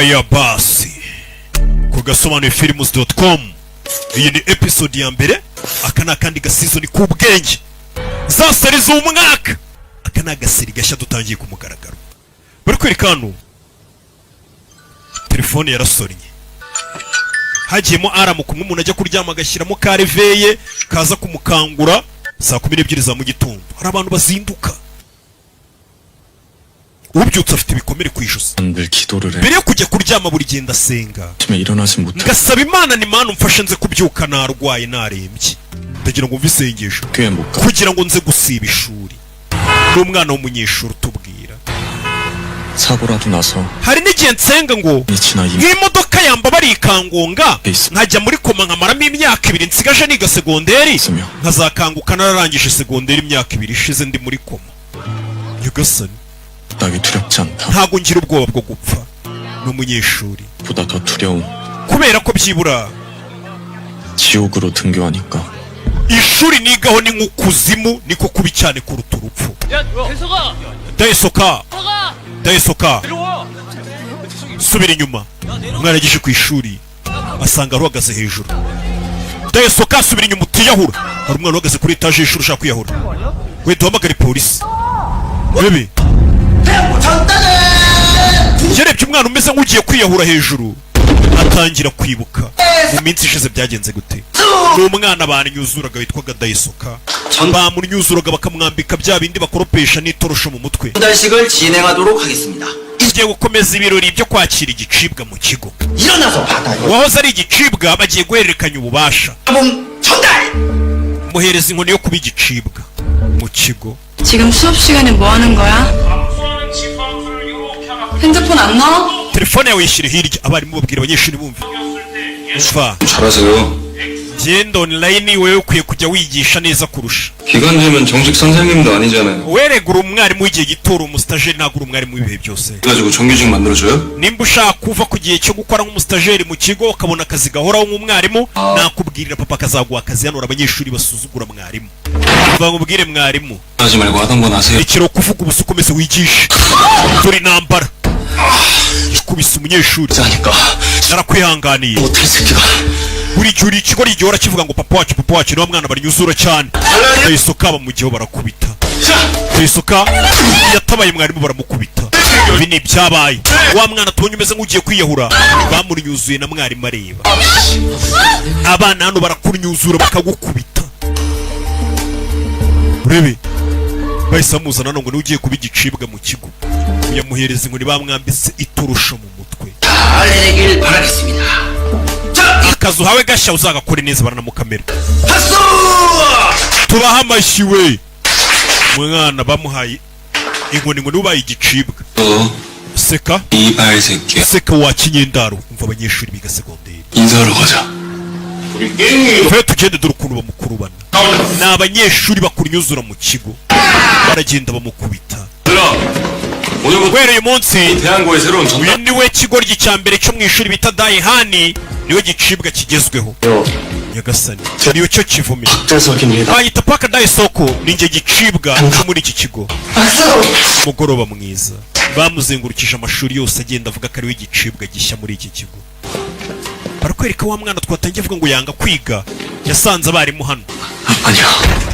Aya basi, ku gasobanuye films.com, iyi ni episode ya mbere. Aka ni akandi gaseason k'ubwenge, za série z'umwaka. Aka ni agasérie gashya dutangiye ku mugaragaro. Bari kwereka hano telefone yarasonnye, hagiyemo alarm. Kumwe umuntu ajya kuryama agashyiramo ka réveil kaza kumukangura saa 12 za mu gitondo. Hari abantu bazinduka, ubyutse afite ibikomere ku ijosi. 늘 기도를 해. Mbere yo kujya kuryama buri gihe ndasenga, 아침에 일어나지 못해. ngasaba Imana ni Mana umfashe nze kubyuka narwaye narembye. Ndagira ngo mve isengesho 학교에 못 가. kugira ngo nze gusiba ishuri. Ni umwana w'umunyeshuri utubwira. 사고라도 나서 Hari n'igihe nsenga ngo 이 지나 이 nk'imodoka yambabariye ikangonga, nkajya muri koma, nkamaramo imyaka 2 nsigaje niga segonderi, 있으며 nkazakanguka nararangije segonderi imyaka 2 ishize ndi muri koma. Nyagasani. 따위 두렵지 않다. Ntabwo ngira ubwoba bwo gupfa. Ni umunyeshuri. 보다 더 두려운 Kubera ko byibura 지옥으로 등교하니까. ishuri nigaho ni nk'ukuzimu, niko kubi cyane kuruta urupfu. 야, 대석아! Dayisoka, 석아! Dayisoka, 내려와! subira inyuma. Umwana yageje ku ishuri asanga aruhagaze hejuru. Dayisoka, subira inyuma utiyahura. Hari umwana uhagaze kuri etaje y'ishuri ushaka kwiyahura. We, duhamagare polisi bebe. Yarebye umwana umeze nk'ugiye kwiyahura hejuru, atangira kwibuka mu minsi ishize byagenze gute. Ni umwana banyuzuraga witwaga Dayisoka, bamunyuzuraga bakamwambika bya bindi bakoropesha n'itorosho mu mutwe. 전달식을 진행하도록 하겠습니다. Tugiye gukomeza ibirori byo kwakira igicibwa mu kigo. 일어나서 받아요. Uwahoze ari igicibwa bagiye guhererekanya ububasha. 봉 전달! Muhereza inkoni yo kuba igicibwa mu kigo. 지금 수업 시간에 뭐 하는 거야? 핸드폰 안 넣어? Telefone yawe yishyire hirya. Abarimu babwira abanyeshuri bumva. Umva, 잘하세요. genda online. Wowe ukwiye kujya wigisha neza kurusha. 기간제면 정식 선생님도 아니잖아요. Weregura umwarimu w'igihe gito, uri umusitageri, ntabwo uri umwarimu w'ibihe byose. 그래가지고 정규직 만들어줘요? Nimba ushaka kuva ku gihe cyo gukora nk'umusitageri mu kigo ukabona akazi gahoraho nk'umwarimu, nakubwirira papa akazaguha akazi. Hano hari abanyeshuri basuzugura mwarimu. Mva nkubwire, mwarimu, 하지 말고 하던 건 하세요. Rekera kuvuga ubusa, ukomeze wigishe. Dore intambara ikubise umunyeshuri. 하니까 Narakwihanganiye. 못할 새끼가. Buri gihe uri ikigo gihora kivuga ngo papa wacu, papa wacu. Niba mwana barinyuzura cyane. Dayisoka bamugiyeho barakubita. Dayisoka yatabaye mwarimu baramukubita. Ibi ni ibyabaye. Wa mwana tubonye umeze nk'ugiye kwiyahura bamunyuzuye na mwarimu areba. Abana hano barakunyuzura bakagukubita. Urebe bahise bamuzana hano ngo niwe ugiye kuba igicibwa mu kigo. Yamuhereza inkoni, bamwambitse itorosho mu mutwe. 잘 해내길 바라겠습니다. 자, Akazi uhawe gashya uzagakore neza. Baranamukamera. 박수! Tubaha amashyi. We, umwana bamuhaye inkoni ngo niwe ubaye igicibwa. 너 Seka. 이발 새끼야. Seka wa kinyendaro. Umva, abanyeshuri biga segonderi. 인사하러 가자. Twe tugende. Dore ukuntu bamukurubana. Ni abanyeshuri bakunyuzura mu kigo, baragenda bamukubita. 얘들아, 오늘부터 Guhera uyu munsi, 대한고의 새로운 uyu 전달 niwe kigoryi cya mbere cyo mu ishuri bita Dayihani, niwe gicibwa kigezweho. Nyagasani, niyo cyo kivume. 박재석입니다. Banyita Paka Dayisoko, ninjye gicibwa cyo muri iki kigo. Umugoroba mwiza. Bamuzengurukije amashuri yose, agenda avuga ko ariwe gicibwa gishya muri iki kigo. Barakwereka wa mwana twatangiye avuga ngo yanga kwiga, yasanze abarimu hano. 아니야.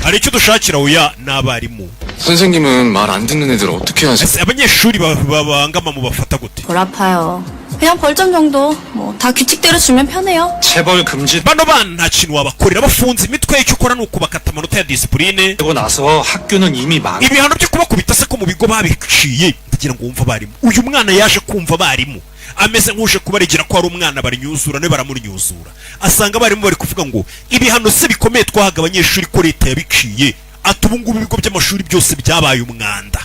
Hari icyo dushakira? Oya, ni abarimu. 선생님은 말 안 듣는 애들 어떻게 하세요? Ese abanyeshuri babangama mubafata gute? 덜 아파요. 그냥 벌점 정도. 뭐 다 규칙대로 주면 편해요. 체벌 금지 Bano bana nta kintu wabakorera, bafunze imitwe. Icyo ukora ni ukubakata amanota ya discipline. 되고 나서 학교는 이미 망 Ibihano byo kubakubita se ko mu bigo babiciye? Ndagira ngo wumve abarimu. Uyu mwana yaje kumva abarimu ameze nk'uje kubaregera ko hari umwana barinyuzura, nawe baramunyuzura. Asanga abarimu bari kuvuga ngo ibihano se bikomeye twahaga abanyeshuri ko leta yabiciye? Ati ubu ngubu ibigo by'amashuri byose byabaye umwanda.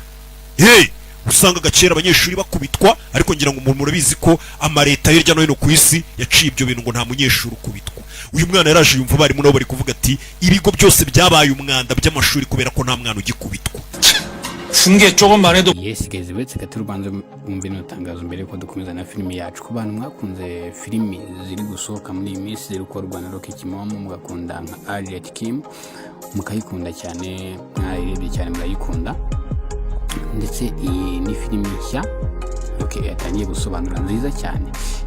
Hey, usangaga kera abanyeshuri bakubitwa, ariko ngira ngo umuntu murabizi ko amaleta hirya no hino ku isi yaciye ibyo bintu ngo nta munyeshuri ukubitwa. Uyu mwana yaraje yumva abarimu nabo bari kuvuga ati ibigo byose byabaye umwanda by'amashuri kubera ko nta mwana ugikubitwa. 훈계 조금만 해도 Yes guys, uretse gato urubanza wumve ino tangazo mbere yuko dukomeza na filimi yacu. Ku bantu mwakunze filimi ziri gusohoka muri iyi minsi ziri gukorwa na Rocky Kimomo, mugakunda nka Ariet Kim, mukayikunda cyane, mwayirebye cyane murayikunda, ndetse iyi ni filimi nshya. Rocky yatangiye gusobanura, nziza cyane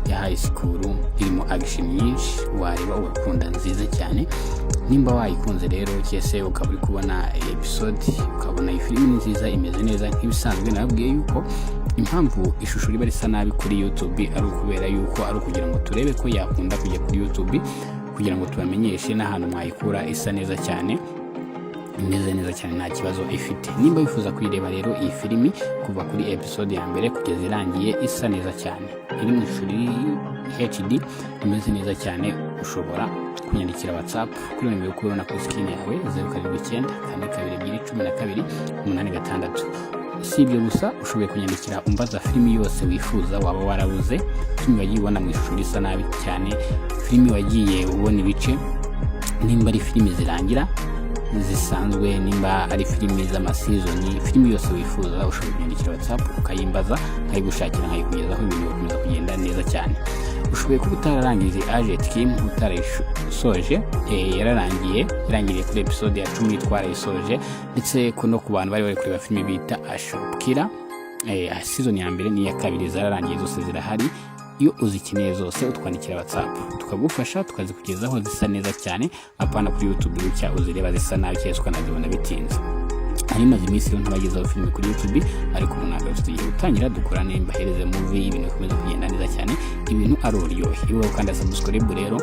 ya high school, irimo action nyinshi, wareba ugakunda, nziza cyane. Nimba wayikunze rero, cyese ukaba uri kubona episode, ukabona iyi filimi ni nziza, imeze neza nk'ibisanzwe. Nababwiye yuko impamvu ishusho riba risa nabi kuri YouTube ari ukubera yuko ari ukugira ngo turebe ko yakunda kujya kuri YouTube, kugira ngo tubamenyeshe n'ahantu mwayikura isa neza cyane, imeze neza cyane, nta kibazo ifite. Nimba wifuza kuyireba rero iyi filimi kuva kuri episode ya mbere kugeza irangiye, isa neza cyane, iri mu ishusho riri HD, imeze neza cyane, ushobora kunyandikira WhatsApp kuri nimero uri kubona kuri screen yawe, 0794 2 12 86. Si ibyo gusa, ushoboye kunyandikira umbaza filimi yose wifuza waba warabuze, filimi wagiye ubona mu ishusho risa nabi cyane, filimi wagiye ubona ibice, nimba ari filimi zirangira zisanzwe, nimba ari filimi z'amasizoni, filimi yose wifuza ushobora kunyandikira WhatsApp ukayimbaza, nkayigushakira, nkayikugezaho, ibintu bigakomeza kugenda neza cyane. Ushoboye kuba utararangije Agent Kim, utarayisoje, yararangiye, yarangiriye kuri episode ya 10, twarayisoje. Ndetse ko no ku bantu bari bari kureba filimi bita Ashopkira, season ya mbere n'iya kabiri zararangiye, zose zirahari. Iyo uzikeneye zose utwandikira WhatsApp tukagufasha, tukazikugezaho zisa neza cyane, apana kuri YouTube gutya uzireba zisa nabi cyangwa se ukanazibona bitinze. Hari maze iminsi rero ntabagezaho filime kuri YouTube, ariko ubu ntabwo tugiye gutangira dukorane, mbahereze movie, ibintu bikomeza kugenda neza cyane, ibintu ari uburyohe. Iyo ukanda subscribe rero,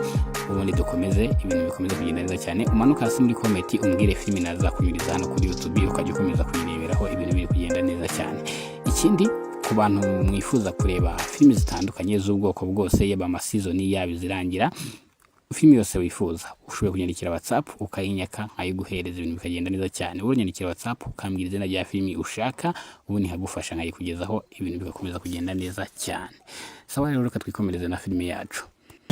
ubundi dukomeze, ibintu bikomeza kugenda neza cyane. Umanuka hasi muri comment umbwire filime nazakunyuriza hano kuri YouTube, ukajya ukomeza kuyireberaho, ibintu biri kugenda neza cyane. Ikindi, ku bantu mwifuza kureba filime zitandukanye z'ubwoko bwose, yaba amasizoni, yaba izirangira, filime yose wifuza, ushoboye kunyandikira WhatsApp ukayinyaka, nkayiguhereza, ibintu bikagenda neza cyane. Wowe unyandikira WhatsApp ukambwira izina rya filimi ushaka, ubundi nkagufasha nkayikugezaho, ibintu bigakomeza kugenda neza cyane. Sawa rero, reka twikomereze na filime yacu.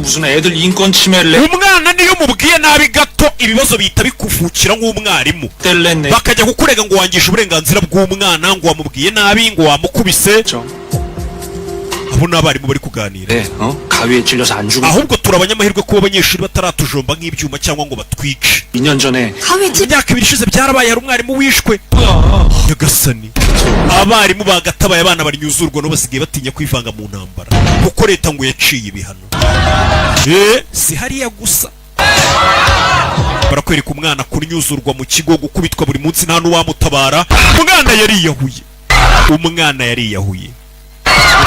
무슨 애들 인권 침해를 Umwana niyo umubwiye nabi gato, ibibazo bihita bikuvukira nk'umwarimu. 뗄랬네. Bakajya kukurega ngo wangisha uburenganzira bw'umwana, ngo wamubwiye nabi, ngo wamukubise. Abo ni abarimu bari kuganira. 네, 어? 가위에 찔려서 안 죽은 Ahubwo turi abanyamahirwe kuba abanyeshuri bataratujomba nk'ibyuma cyangwa ngo batwice. 2년 전에 가위에 찔 Imyaka 2 ishize byarabaye, hari umwarimu wishwe. Nyagasani, abarimu bagatabaye abana barinyuzurwa nabo basigaye batinya kwivanga mu ntambara kuko leta ngo yaciye ibihano. Si hariya gusa, barakwereka umwana kunyuzurwa mu kigo, gukubitwa buri munsi, nta n'uwamutabara. Umwana yariyahuye, umwana yariyahuye,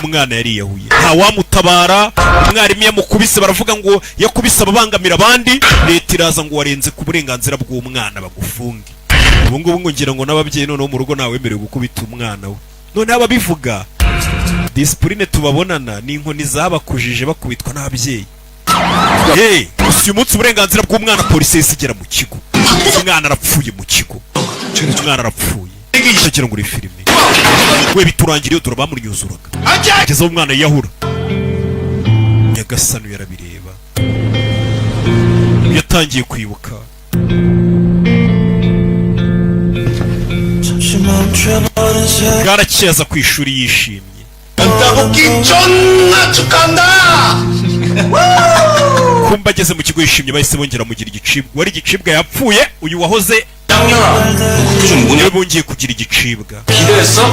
umwana yariyahuye, nta wamutabara. Umwarimu yamukubise, baravuga ngo yakubise ababangamira abandi, leta iraza ngo warenze ku burenganzira bw'umwana, bagufunge. Ubu ngubu ngo ngira ngo n'ababyeyi noneho mu rugo ntawemerewe gukubita umwana we. Noneho ababivuga discipline tubabonana ni inkoni zabakujije bakubitwa n'ababyeyi. Hey, gusa uyu munsi uburenganzira bw'umwana, polisi yahise igera mu kigo. Umwana arapfuye mu kigo, umwana arapfuye. Utagira ngo uri filime we, biturangiriye. Dore bamunyuzuraga kugeza aho umwana yiyahura. Nyagasani, yarabireba, yatangiye kwibuka. Bwarakeye, aza ku ishuri yishimye. 떡볶이 존나 축하한다! Kumba ageze mu kigo yishimye, bahise bongera mugira igicibwa. Wari igicibwa yapfuye, uyu wahoze 짱년아, 학교 좀 niwe 뭐냐? bongeye kugira igicibwa. 기대했어?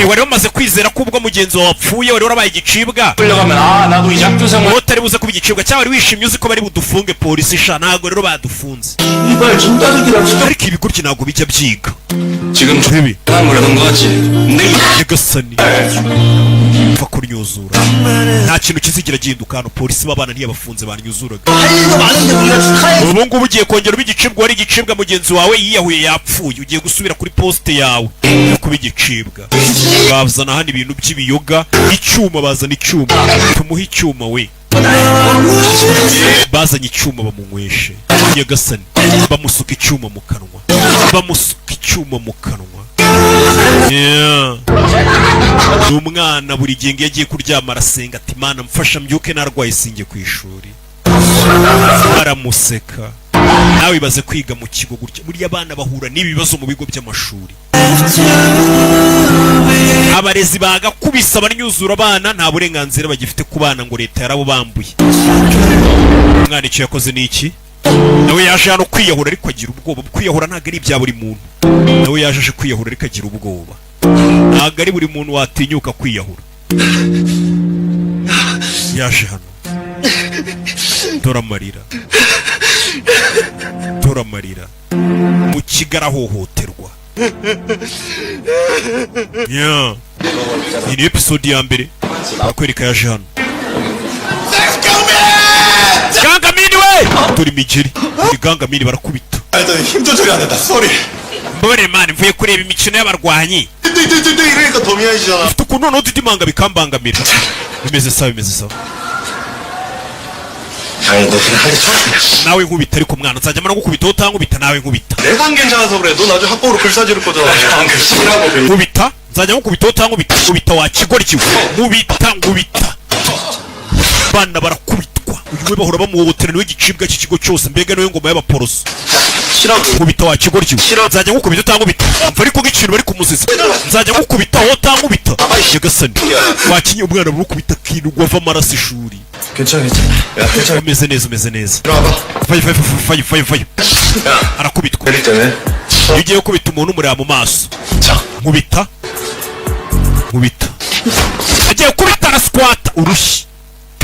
Wari wamaze kwizera ko ubwo mugenzi wawe wapfuye wari warabaye igicibwa, 끌려가면 아 나도 이제 학교 생활 wowe utari buze kuba igicibwa, cyangwa wari wishimye uzi ko bari budufunge polisi? Sha, ntabwo rero badufunze. 이발 진따르기라 진짜 Ariko ibigoryi ntabwo bijya byiga. 지금 Bibi. 한 거라던 거 같지? 내 Nyagasani, pfa kunyuzura, nta kintu kizigira gihinduka hano. Polisi b'abana ntiyabafunze, banyuzuraga. 할 일도 많은데 우리가 축하해 Ubu ngubu ugiye kongera uba igicibwa. Wari igicibwa, mugenzi wawe yiyahuye, yapfuye, ugiye gusubira kuri poste yawe yo kuba igicibwa. Bazana hano ibintu by'ibiyoga, icyuma, bazana icyuma, tumuhe icyuma we. Bazanye icyuma bamunyweshe. Nyagasani, bamusuka icyuma mu kanwa, bamusuka icyuma mu kanwa. Yeah. Ni umwana buri gihe ngo iyo agiye kuryama arasenga ati: "Mana, mfasha mbyuke narwaye sinjye ku ishuri." Baramuseka. Nawe ibaze kwiga mu kigo gutya. Buriya abana bahura n'ibibazo mu bigo by'amashuri, abarezi bagakubise abanyuzura abana, nta burenganzira bagifite ku bana, ngo leta yarabubambuye. Umwana icyo yakoze ni iki? Nawe yaje hano kwiyahura ariko agira ubwoba. Kwiyahura ntabwo ari ibya buri muntu. Nawe yaje aje kwiyahura ariko agira ubwoba. Ntabwo ari buri muntu watinyuka kwiyahura. Yaje hano, dore amarira, dore amarira. Mu kigo arahohoterwa. Yeah. Iyi ni episode ya mbere. Barakwereka yaje hano. Gangamini we, dore imigeri, dore Gangamini, barakubita. 일단 힘 조절이 안 된다. Sorry. Mbabarire man, mvuye kureba imikino y'abarwanyi. 띠띠띠띠 이러니까 더 미안해지잖아. Ufite ukuntu noneho udidimanga bikambangamira. Bimeze sawa, bimeze sawa. 아니, 너 그냥 한대 쳐. Nawe nkubita ariko mwana, nzajya mara gukubita utankubita, nawe nkubita. 내가 안 괜찮아서 그래. 너 나중에 학폭으로 글 싸지를 거잖아. 안 글쓰라고. Nkubita, nzajya nkukubita utankubita. Nkubita wa kigoryi we, nkubita, nkubita. Bana barakubitwa. Uyu we bahora bamuhohotera, niwe gicibwa cy'ikigo cyose, mbega niwe ngoma y'abaporoso. 치라고. Nkubita wa kigoryi we, nzajya nkukubita utankubita. Mva ariko nk'ikintu bari kumuziza. Nzajya nkukubita wowe utankubita. Nyagasani, wakinye umwana baramukubita akirwa ava amaraso ishuri. 괜찮아, 괜찮아. 야, 괜찮아. Umeze neza, umeze neza. 일어나봐. Vayo, vayo, vayo, vayo, vayo. Arakubitwa. 때릴 때네. Iyo ugiye gukubita umuntu umureba mu maso. 자. Nkubita, nkubita. Agiye gukubita araswata urushyi.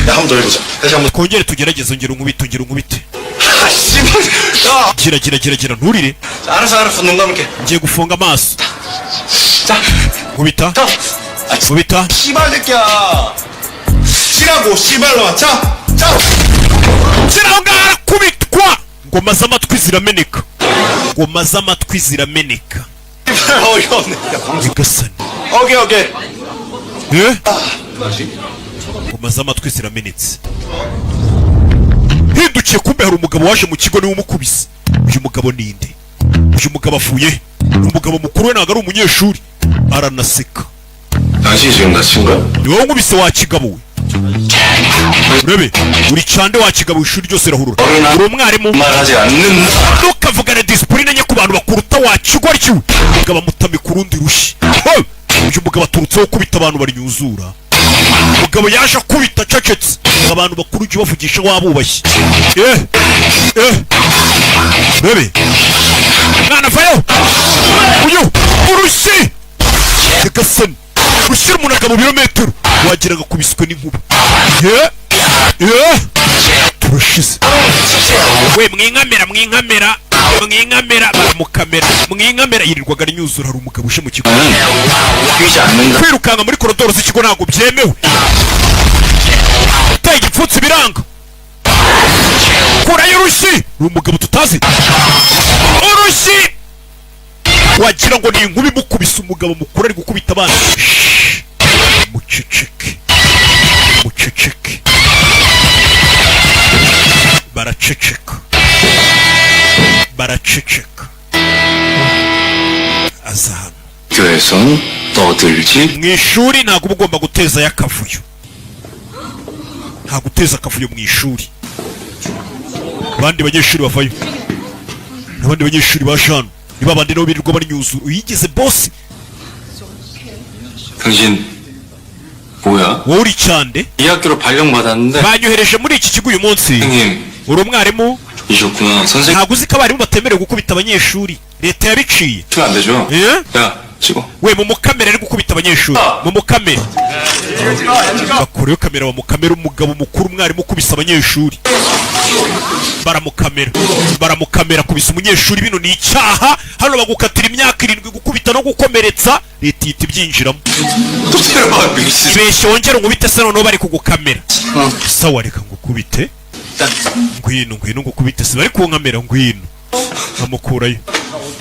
야, 한 번 더 해보자. 다시 한 번. Twongere tugerageze. Ongera unkubite, ongera unkubite. 아, 씨발. 야. Gira, gira, gira, gira, nturire. 자, 알았어, 알았어. 눈 감을게. Ngiye gufunga amaso. 자, Nkubita. 자. 아, Nkubita. 씨발 새끼야. 치라고, 씨발놈아. 자, 자. Gira aho ngaho, arakubitwa. Ngoma z'amatwi zirameneka, ngoma z'amatwi zirameneka. 씨발, 어이가 없네. 야, 광수. Nyagasani. 오케이, 오케이. Eh? Ngoma z'amatwi ziramenetse. Hindukiye, kumbe hari umugabo waje mu kigo, niwe umukubise. Uyu mugabo ni nde? Uyu mugabo avuye he? Ni umugabo mukuru we, ntabwo ari umunyeshuri. Aranaseka. 당신이 지금 다친 거야? Ni wowe nkubise wa kigabo we? Urebe uri cande wa kigabo, ishuri ryose rirahurura. Uri umwarimu? 말하지 않는다. Ntukavugane disipurine nke ku bantu bakuruta wa kigoryi we. Umugabo amutamika urundi rushyi. Ho! Uyu mugabo aturutseho kubita abantu baryuzura. Umugabo yaje akubita acecetse. Abantu bakuru ujya ubavugisha wabubashye. Eh eh, urebe mwana, vayo. Uyu urushyi, nyagasani, rushyira umuntu mu birometero, wagira ngo akubiswe n'inkuba. Ye ye, turashize we. Mwinkamera, mwinkamera, mwinkamera, baramukamera, mwinkamera. Yirirwaga arinyuzura. Hari umugabo uje mu kigo. 뛰지 않는다. Kwirukanka muri korodoro z'ikigo ntabwo byemewe. Uteye igipfunsi biranga. Kurayo urushyi. Ni umugabo tutazi. Urushyi wagira ngo ni inkuba imukubise. Umugabo mukuru ari gukubita abana. Shhh. Muceceke, muceceke. Baraceceka, baraceceka. Aza hano. 교에선 떠들지 Mu ishuri ntabwo uba ugomba gutezayo akavuyo, nta guteza akavuyo mu ishuri. Abandi banyeshuri bavayo, abandi banyeshuri baje hano ni babandi nabo birirwa banyuzura. Uyigeze bosi. 당신 뭐야? Wowe uri cyande? 이 학교로 발령받았는데 Banyohereje muri iki kigo uyu munsi. 선생님 Uri umwarimu? 이셨구나. 선생님 Ntabwo uzi ko abarimu batemerewe gukubita abanyeshuri? Leta yabiciye. 치면 안 되죠? 예? 야 찍어. We, mu mukamera, ari gukubita abanyeshuri, mu mukamera. Bakureyo kamera, bamukamera. Umugabo mukuru, umwarimu ukubise abanyeshuri, baramukamera, baramukamera. Kubisa umunyeshuri bino ni icyaha hano, bagukatira imyaka 7, gukubita no gukomeretsa. Leta ihita ibyinjiramo. 또 때려 미친. Ibeshye wongere unkubite se noneho bari kugukamera. Sawa, reka ngukubite. Ngwino, ngwino ngukubite. Si bari kunkamera? Ngwino. Amukurayo.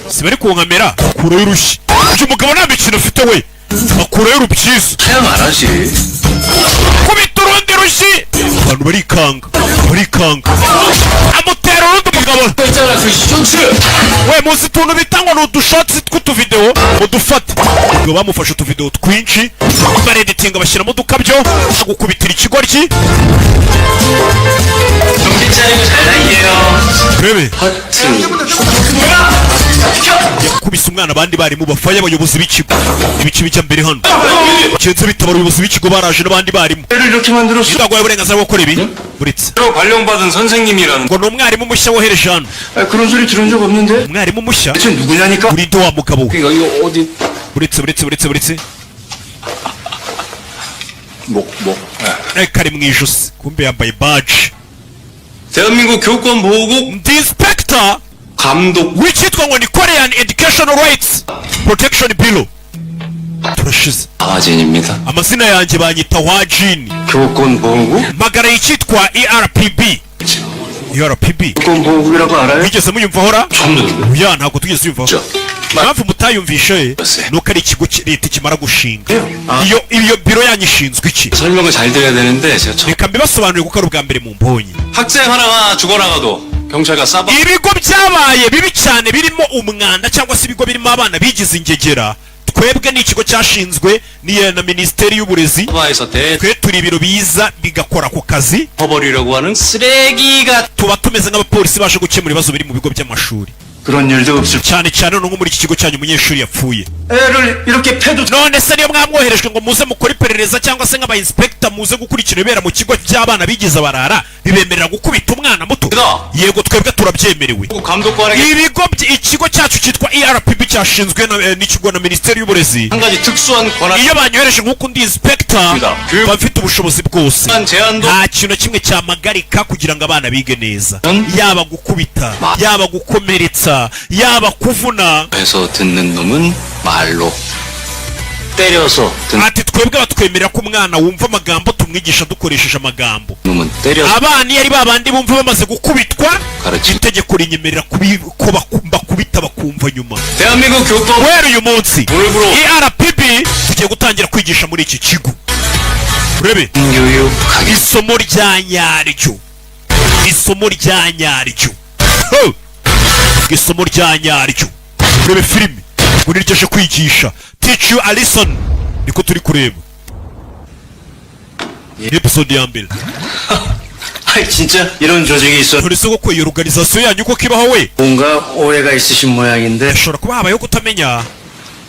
Si bari kunkamera? Akurayo urushyi. Uyu mugabo nta mikino afite we, akurayo urubyiza. 사양 안 하지. Kubita urundi rushyi, abantu barikanga, barikanga. Amutera urundi mugabo. 있잖아 그 쇼츠. We, muzi utuntu bita ngo ni udushotsi tw'utuvidewo mudufate. Ubwo bamufashe utuvidewo twinshi, bareditinga, bashyiramo udukabyo, gukubitira ikigoryi. 정신 차리고 잘 살게요. Urebe. 하트. Yakubise umwana, abandi barimu bafaye, abayobozi b'ikigo, ibiki bijya mbere hano genze bitabara. Abayobozi b'ikigo baraje n'abandi barimu. 를 이렇게 만들었어. Ntabwo uburenganzira bwo gukora ibi buretse. 새로 발령받은 선생님이라는. Ngo ni umwarimu mushya wohereje hano. 아, 그런 소리 들은 적 없는데. Umwarimu mushya? 대체 누구냐니까? Urinde wa mugabo we. 이거 이거 어디? Buretse, buretse, buretse, buretse. 목, 목. Kari mu ijosi, kumbe yambaye badge. 대한민국 교권 보호국 Ndi inspector 감독 w'icyitwa ngo ni Korean Educational Rights Protection Bureau. Turashize. 아진입니다. Amazina yanjye banyita Hwajini. 교권 보호국? Magara y'icyitwa ERPB, ERPB. 교권 보호국이라고 알아요? Wigeze muyumvaho ra? 처음 듣는데. Oya, ntabwo tugeze yumvaho. Impamvu mutayumvishe Yose. nuko ari ikigo leta kimara gushinga. Iyo biro yanyu ishinzwe iki? 설명을 잘 드려야 되는데 제가 처음 Reka mbibasobanurire kuko ari ubwa mbere mumbonye. 학생 하나가 죽어나가도 경찰과 싸바 Ibigo byabaye bibi cyane, birimo umwanda, cyangwa se ibigo birimo abana bigize ingegera, twebwe ni ikigo cyashinzwe na Minisiteri y'Uburezi. 에서 Twe turi ibiro biza bigakora ku kazi. 대처벌이라고 하는 쓰레기가 Tuba tumeze nk'abapolisi baje gukemura ibibazo biri mu bigo by'amashuri. 그런 일도 없을. Cyane cyane no nko muri iki kigo cyanyu umunyeshuri yapfuye. 애를 이렇게 패도 None se niyo mwamwoherejwe ngo muze mukore iperereza, cyangwa se nk'aba inspector muze gukurikira ibibera mu kigo by'abana bigize abarara, bibemerera gukubita umwana muto? Yego, twebwe turabyemerewe. 감독관에게 Ibigo ikigo cyacu cyitwa ERPB cyashinzwe n'ikigo na Minisiteri y'Uburezi. 한 가지 특수한 권한 Iyo banyohereje nk'uko ndi inspector, mba mfite ubushobozi bwose. 제한도 Nta kintu na kimwe cyamagarika kugira ngo abana bige neza, yaba gukubita, yaba gukomeretsa, yaba kuvuna. 해서 듣는 놈은 말로 때려서 듣는 Ati twebwe batwemerera ko umwana wumva amagambo tumwigisha dukoresheje amagambo. 놈은 때려서 Abana iyo ari babandi bumva bamaze gukubitwa, 가르치 itegeko rinyemerera ko bakubita bakumva nyuma. 대한민국 교권 Guhera uyu munsi, 오늘부로 ERPB tugiye gutangira kwigisha muri iki kigo, urebe 교육하기 isomo rya nyaryo, isomo rya nyaryo. Ho! Isomo rya nyaryo. Urebe filime ngo niryo aje kwigisha, teach you a lesson, niko turi kureba. Ni episode ya mbere. 아이 진짜 이런 조직이 있어. None se koko iyo organisation yanyu ko kibaho we? 뭔가 오해가 있으신 모양인데 Hashobora kuba habayeho kutamenya,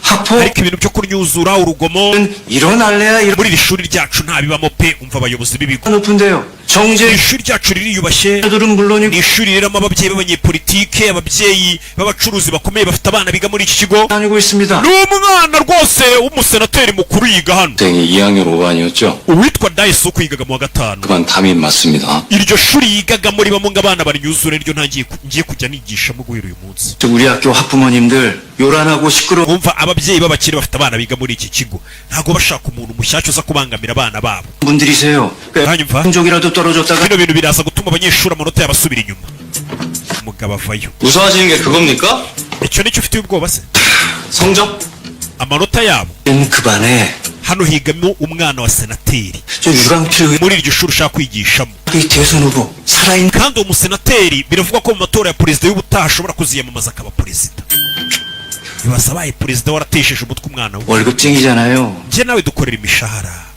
학폭 ariko ibintu byo kunyuzura urugomo 일어날래야 일어 muri iri shuri ryacu ntabibamo pe. Umva abayobozi b'ibigo. 높은데요. 정제 Iri shuri ryacu ririyubashye. 들은 물론이고 Ni ishuri ririmo ababyeyi b'abanyepolitike, ababyeyi b'abacuruzi bakomeye bafite abana biga muri iki kigo. 다니고 있습니다. N'umwana rwose w'umusenateri mukuru yiga hano. 학생이 2학년 5반이었죠? Uwitwa Daisuku yigaga mu wa gatanu. 그반 담임 맞습니다. Iryo shuri yigagamo ribamo ngo abana barinyuzure, niryo ntangiye ngiye kujya nigishamo guhera uyu munsi. 우리 학교 학부모님들 요란하고 시끄러운 Umva, ababyeyi b'abakire bafite abana biga muri iki kigo ntabwo bashaka umuntu mushyashya uza kubangamira abana babo. 분들이세요. Uranyumva? 성적이라도 떨어졌다가 Bino bintu biraza gutuma abanyeshuri amanota yabo asubira inyuma. Umugabo avayo. 무서워하시는 게 그겁니까? Icyo nicyo ufitiye ubwoba se? 성적? Amanota yabo? 그 반에 Hano higamo umwana wa senateri 저 유강필 muri iryo shuri ushaka kwigishamo. 의 대선 후보 살아있는 Kandi uwo musenateri biravugwa ko mu matora ya perezida y'ubutaha ashobora kuziyamamaza akaba perezida. Ibaza abaye perezida waratesheje umutwe umwana we. 월급쟁이잖아요. Njye nawe dukorera imishahara.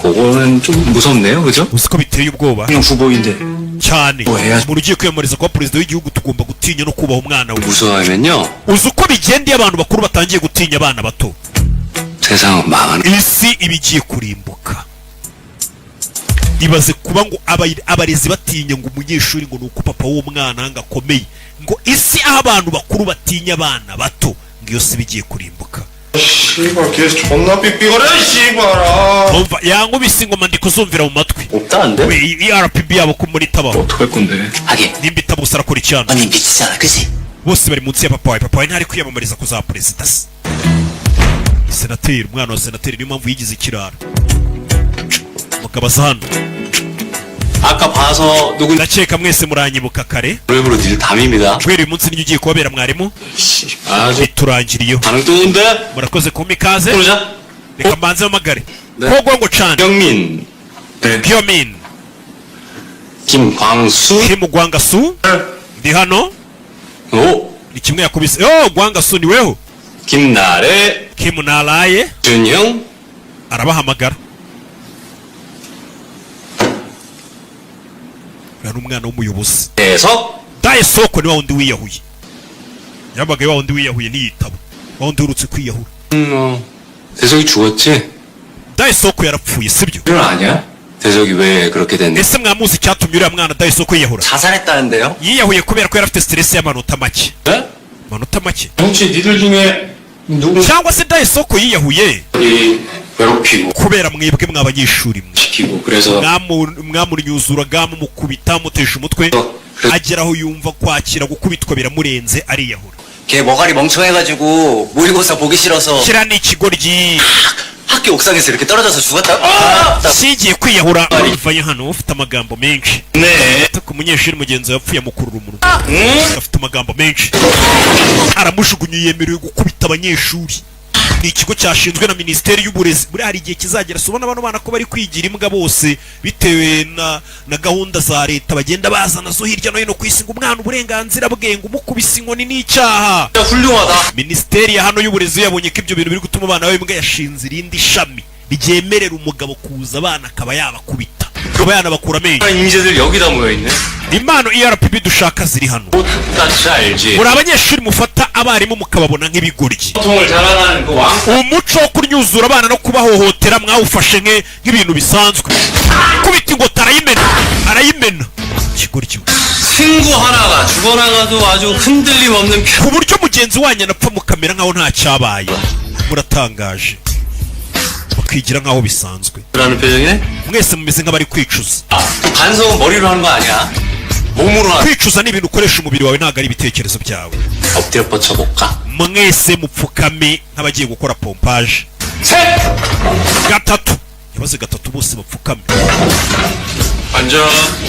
그거는 좀 무섭네요, 그죠? Uzi ko biteye ubwoba 후보인데 cyane? Oya. Umuntu ugiye kwiyamamariza kuba perezida w'igihugu, tugomba gutinya no kubaha umwana we. 무서워하면요, Uzi uko bigenda iyo abantu bakuru batangiye gutinya abana bato? 세상은 망하는 Isi iba igiye kurimbuka. Ibaze kuba ngo abarezi batinya ngo umunyeshuri ngo ni uko papa w'umwana ngo akomeye, ngo isi aho abantu bakuru batinya abana bato, ngo iyo si iba igiye kurimbuka. 씨발 걔 존나 삐삐거려 씨발아. Umva, yankubise ingoma ndi kuzumvira mu matwi. 없다는데? We, iyi ERPB yabo ko muri itabaho. 어떡할 건데? 하긴 Nimba itabusa arakora icyana. 언니 미치잖아 그지? Bose bari munsi ya papa wawe. Papa wawe ntari kwiyamamariza kuzaba perezida se? Senateri, umwana wa senateri, niyo mpamvu yigize ikirara. Mugabo aza hano. 아까 봐서 누군 Ndakeka mwese muranyibuka kare. 오늘부로 닐 담임이다. Guhera uyu munsi niyo ugiye kubabera mwarimu. 아주 Biturangiriyeho. 반응 뜨거운데? Murakoze kumpa ikaze. 그러자. Reka mbanze mpamagare. 네. Kogongo cyane. 경민, Byomin. 김광수, Kim Gwangasu, ndi hano. 오, Ni kimwe yakubise. Oh, Gwangasu, ni weho. 김나래, Kim Naraye. 준형, Arabahamagara. Uriya ni umwana w'umuyobozi. 대석, Daesoko ni wa wundi wiyahuye. Yamagaye wa wundi wiyahuye ntiyitaba, wa wundi uherutse kwiyahura. 어, 대석이 죽었지? Daesoko yarapfuye, sibyo? 그건 아니야? 대석이 왜 그렇게 됐니? Ese mwamuzi icyatumye uriya mwana Daesoko yiyahura? 자살했다는데요? Yiyahuye kubera ko yari afite stress y'amanota make. 네? Amanota make. 혹시 니들 중에 누구 Cyangwa se Daesoko yiyahuye 이 괴롭히고 Kubera mwebwe mwa banyeshuri mwe 시키고 그래서 Mwamunyuzuraga, mumukubita, mutesha umutwe, agera aho yumva kwakira gukubitwa biramurenze, ariyahura. 걔 머가리 멍청해가지고 모의고사 보기 싫어서 Kiriya ni ikigoryi. 학교 옥상에서 이렇게 떨어져서 죽었다. 아! Kigiye kwiyahura. Vayo hano, ufite amagambo menshi. 네. Ku munyeshuri mugenzi we yapfuye amukurura umunwa. Afite amagambo menshi, aramujugunye. Yemerewe gukubita abanyeshuri. Ni ikigo cyashinzwe na Minisiteri y'Uburezi. Buriya hari igihe kizagera, si ubona bano bana ko bari kwigira imbwa bose bitewe na gahunda za leta bagenda bazana zo hirya no hino ku isi, ngo umwana uburenganzira bwe, ngo umukubise inkoni n'icyaha. 훌륭하다. Minisiteri ya hano y'uburezi yabonye ko ibyo bintu biri gutuma abana b'imbwa, yashinze irindi shami ryemerera umugabo kuza abana akaba yabakubita, akaba yanabakura amenyo. 인재들 여기다 모여있네. Impano ERPB dushaka ziri hano. 같이 알지. Muri abanyeshuri mufata abarimu mukababona nk'ibigoryi. 소통을 자랑하는 그 왕. Umuco wo kunyuzura abana no kubahohotera mwawufashe nk'ibintu bisanzwe. Kubita ingota, arayimena, arayimena, ikigoryi. 친구 하나가 죽어나가도 아주 흔들림 없는 Ku buryo mugenzi wanyu anapfa mukamera nk'aho nta cyabaye. Muratangaje, bakigira nk'aho bisanzwe. 라는 표정이네? Mwese mumeze nk'abari kwicuza. 반성은 머리로 하는 거 아니야. 몸으로 하는. Kwicuza ni ibintu ukoresha umubiri wawe, ntabwo ari ibitekerezo byawe. 엎드려 뻗쳐볼까? Mwese mupfukame nk'abagiye gukora pompage. 셋! Gatatu, yabaze gatatu, bose bapfukame. 앉아.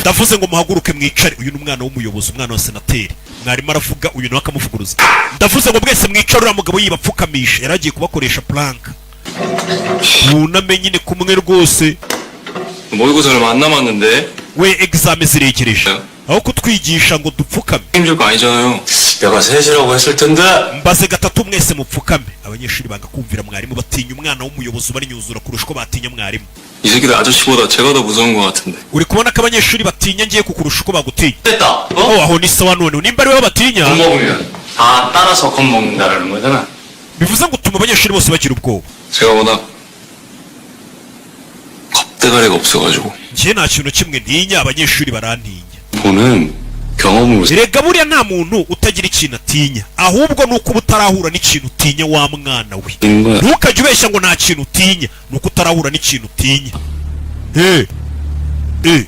Ndavuze ngo muhaguruke mwicare. Uyu ni umwana w'umuyobozi, umwana wa senateri. Mwarimu aravuga, uyu nawe akamuvuguruza. Ndavuze ngo mwese mwicare. Uriya mugabo yibapfukamisha, yari agiye kubakoresha prank. Wuname nyine kumwe rwose. 모의고사 얼마 안 남았는데. We, examen ziregereje, aho kutwigisha ngo dupfukame. 힘줄 거 아니잖아요. 내가 셋이라고 했을 텐데. Mbaze gatatu, mwese mupfukame. Abanyeshuri banga kumvira mwarimu, batinya umwana w'umuyobozi ubarinyuzura kurusha uko batinya mwarimu. 이 새끼들 아저씨보다 제가 더 무서운 것 같은데. Uri kubona ko abanyeshuri batinya ngiye kukurusha uko bagutinya. 됐다. 어? Oh, aho ni sawa. Noneho nimba ari wowe batinya, 겁먹으면 다 따라서 겁먹는다라는 거잖아. bivuze ngo utuma abanyeshuri bose bagira ubwoba. 제가 워낙 겁대가리가 없어가지고. Njye nta kintu kimwe ntinya, abanyeshuri barantinya. 보는 경험으로 Erega buriya nta muntu utagira ikintu atinya, ahubwo ni uko uba utarahura n'ikintu utinya, wa mwana we. 있는 거야. Ntukajye ubeshya ngo nta kintu utinya, ni uko utarahura n'ikintu utinya. Eh eh,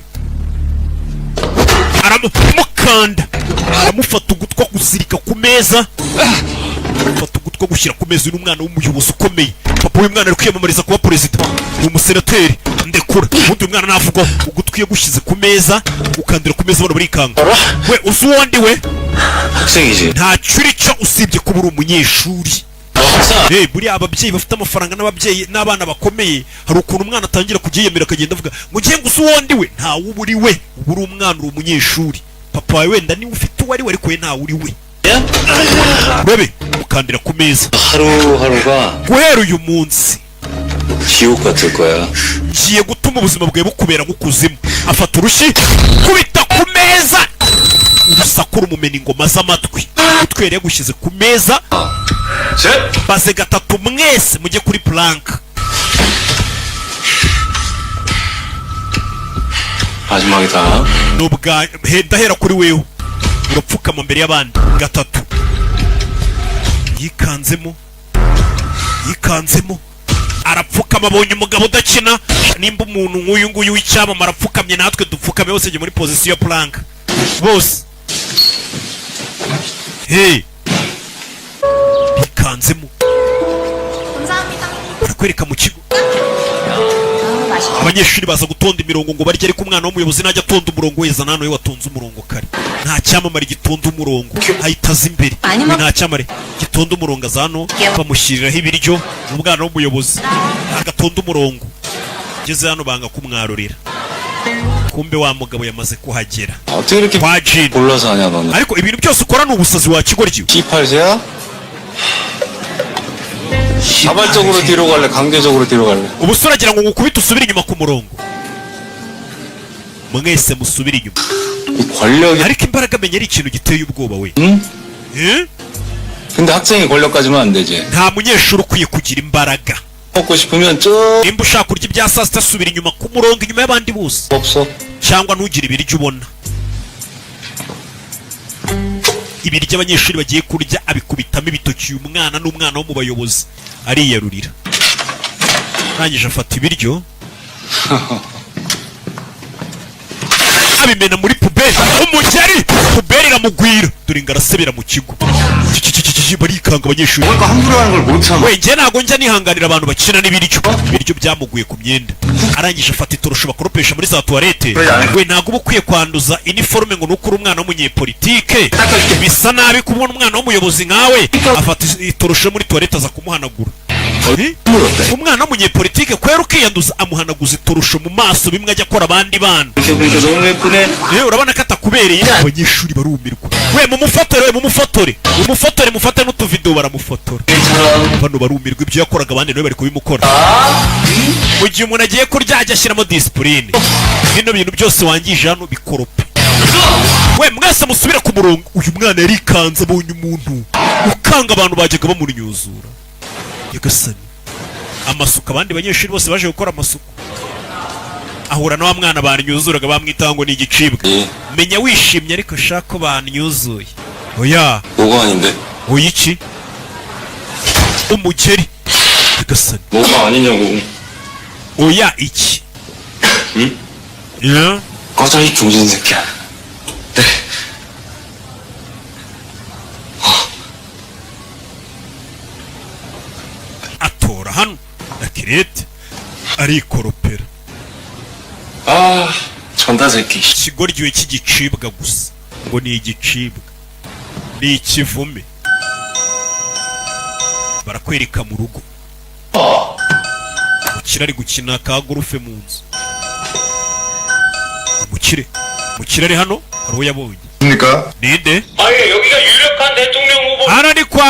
aramukanda, aramufata ugutwi kuzirika ku meza, afata ugutwi gushyira ku meza. Uyu ni umwana w'umuyobozi ukomeye. Papa w'uyu mwana ari kwiyamamariza kuba perezida, ni umusenateri. Ndekura ubundi uyu mwana navugwaho. Ugutwi yagushyize ku meza, ukandira ku meza, bano barikanga. We, uzi uwo ndi we? 학생이지. Ntacyo uri cyo usibye kuba uri umunyeshuri. 학생. Eh, buriya ababyeyi bafite amafaranga n'ababyeyi n'abana bakomeye, hari ukuntu umwana atangira kujya yiyemera, akagenda avuga ngo ngiye ngo uzi uwo ndi we. Ntawe uba uri we, uba uri umwana, uri umunyeshuri. Papa wawe wenda niwe ufite uwo ari we, ariko we ntawe uri we. Urebe, mukandira ku meza. 하루하루가 Guhera uyu munsi 지옥 같을 거야. ngiye gutuma ubuzima bwawe bukubera nk'ukuzimu. Afata urushyi, kubita ku meza, urusaku rumumena ingoma z'amatwi. Utwe yari yagushyize ku meza. 셋! Baze gatatu, mwese mujye kuri plank. 마지막이다. Ni ubwa ndahera kuri wewe, urapfukama mbere y'abandi gatatu. Yikanzemo, yikanzemo, arapfukama. Abonye umugabo udakina. Nimba umuntu nk'uyu nguyu w'icyamamare arapfukamye, natwe dupfukame. Bose jya muri position ya plank bose. Hey, bikanzemo, barakwereka mu kigo abanyeshuri baza gutonda imirongo ngo barye, ariko umwana w'umuyobozi najya atonda umurongo weza. Nta we watonze umurongo kare. Nta cyamamare gitonda umurongo, ahita aza imbere. We nta cyamamare gitonda umurongo, aza hano bamushyiriraho ibiryo. Umwana w'umuyobozi ntabwo atonda umurongo. Ageze hano banga kumwarurira, kumbe wa mugabo yamaze kuhagera. 어떻게 이렇게 kwa Jin. 골라서 하냐 너는. Ariko ibintu byose ukora ni ubusazi, wa kigoryi. 18세야? 자발적으로 뒤로 갈래? 강제적으로 뒤로 갈래? Ubusore agira ngo ngukubite usubire inyuma ku murongo. Mwese musubire inyuma. 이 권력이 Ariko imbaraga menya ari ikintu giteye ubwoba we. 응? Eh? 근데 학생이 권력까지만 안 되지. Nta munyeshuri ukwiye kugira imbaraga. 먹고 싶으면 쭉 Nimba ushaka kurya ibya saa sita, subira inyuma ku murongo, inyuma y'abandi bose, 없어. cyangwa ntugire ibiryo ubona. Ibiryo abanyeshuri bagiye kurya abikubitamo ibitoki. Uyu mwana n'umwana wo mu bayobozi, ariyarurira. Arangije afata ibiryo abimena muri poubelle. Umugeri, poubelle iramugwira. Dore ngo arasebera mu kigo. Kikikikiki, barikanga abanyeshuri. 뭔가 함부로 하는 걸 못 참아. We, njye ntabwo njya nihanganira abantu bakina n'ibiryo. Ibiryo byamuguye ku myenda. Arangije afata itorosho bakoropesha muri za toilette. We, ntabwo uba ukwiye kwanduza iniforume ngo nuko uri umwana w'umunyepolitike. Bisa nabi kubona umwana w'umuyobozi nkawe afata itorosho muri toilette aza kumuhanagura. Eh? Umwana w'umunyepolitike kwera ukiyanduza. Amuhanaguza itorosho mu maso, bimwe ajya akora abandi bana. 이렇게 보니까 너무 예쁘네. Eh, urabona ko atakubereye. Abanyeshuri barumirwa. We, mumufotore, we, mumufotore, mumufotore, mufate n'utuvidewo. Baramufotora. Bano barumirwa, ibyo yakoraga abandi nawe bari kubimukora. Mu gihe umuntu agiye kurya ajya ashyiramo discipline. Bino bintu byose wangije hano bikorope. We, mwese musubire ku murongo. Uyu mwana yarikanze abonye umuntu ukanga abantu bajyaga bamunyuzura. Nyagasani, amasuku! Abandi banyeshuri bose baje gukora amasuku, ahura na wa mwana banyuzuraga, bamwitaho ngo ni igicibwa. Menya wishimye ariko shaka ko banyuzuye. Oya. 뭐가 아닌데? Oya iki? Umugeri! Nyagasani! 뭐가 아니냐고. Oya iki? Yeah. 꺼져, 이 병신 새끼야. 네. Atora hano akirete arikoropera. 아, 전다 새끼. Ikigoryiwe cy'igicibwa gusa, ngo ni igicibwa, ni ikivume. Barakwereka mu rugo, umukire ari gukina ka golf mu nzu. Umukire, umukire ari hano, hari uwo yabonye. 습니까? Ninde? 아예 여기가 유력한 대통령 후보 Hano ni kwa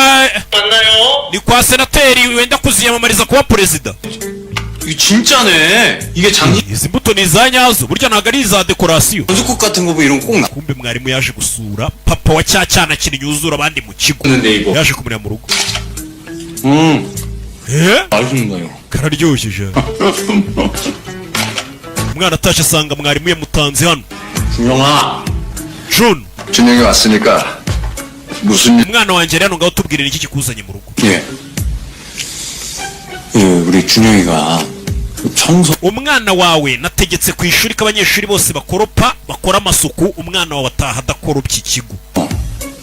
맞나요? ni kwa senateri wenda kuziyamamariza kuba perezida. 이거 진짜네. 이게 장기 Izi mbuto ni iza nyazo burya, ntabwo ari iza décoration. 연습곡 같은 거 뭐 이런 거 꼭 나. Kumbe mwarimu yaje gusura papa wa cya cyana kinyuzura abandi mu kigo. 는데 이거. Yaje kumureba mu rugo. 음, Eh? 맛있습니다 이거. Kararyoshye. Umwana atashye asanga mwarimu yamutanze hano. 준영아. June. 준영이 왔으니까 무슨 일? Umwana wanjye rero, ngaho tubwire, iki kikuzanye mu rugo? 예. 예, 우리 준영이가 청소 Umwana wawe, nategetse ku ishuri ko abanyeshuri bose bakoropa, bakora amasuku. Umwana wawe ataha adakoropye ikigo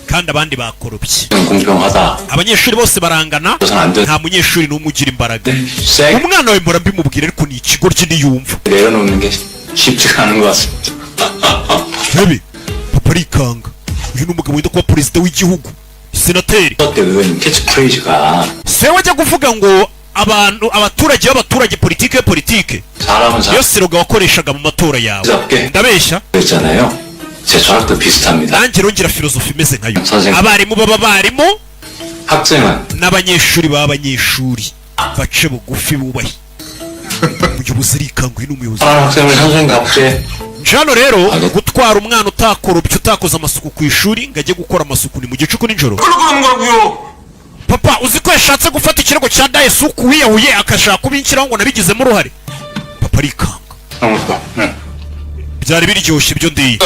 kandi abandi bakoropye. 공평하다. Abanyeshuri bose barangana. 그래서는 안 돼. Nta munyeshuri n'umwe ugira imbaraga. 세 Umwana wawe mpora mbimubwira ariko ni ikigoryi, ntiyumva. 내려놓는 게 쉽지가 않은 것 같습니다. Rebe, papa arikanga. Uyu ni umugabo wenda kuba perezida w'igihugu, senateri. 때 의원님 캐치프레이즈가 Sewe ajya kuvuga ngo abantu, abaturage b'abaturage, politike politike. 사람은 Iyo slogan wakoreshaga mu matora yawe. 잡게 Ndabeshya? 그랬잖아요. 제 철학도 비슷합니다. Nanjye rongera filozofi imeze nkayo. 선생님. Abarimu baba abarimu, 학생은 n'abanyeshuri baba abanyeshuri, bace bugufi, bubahe. Umuyobozi arikanga, uyu ni umuyobozi. 사람 학생을 선생님답게 Nje hano rero gutwara umwana utakoropye, utakoze amasuku ku ishuri, ngo ajye gukora amasuku. Ni mu gicuku nijoro. Papa, uzi ko yashatse gufata ikirego cya Dayesuku wiyahuye, akashaka kubinshyiraho ngo nabigizemo uruhare? Papa arikanga. Byari biryoshye ibyo ndiye.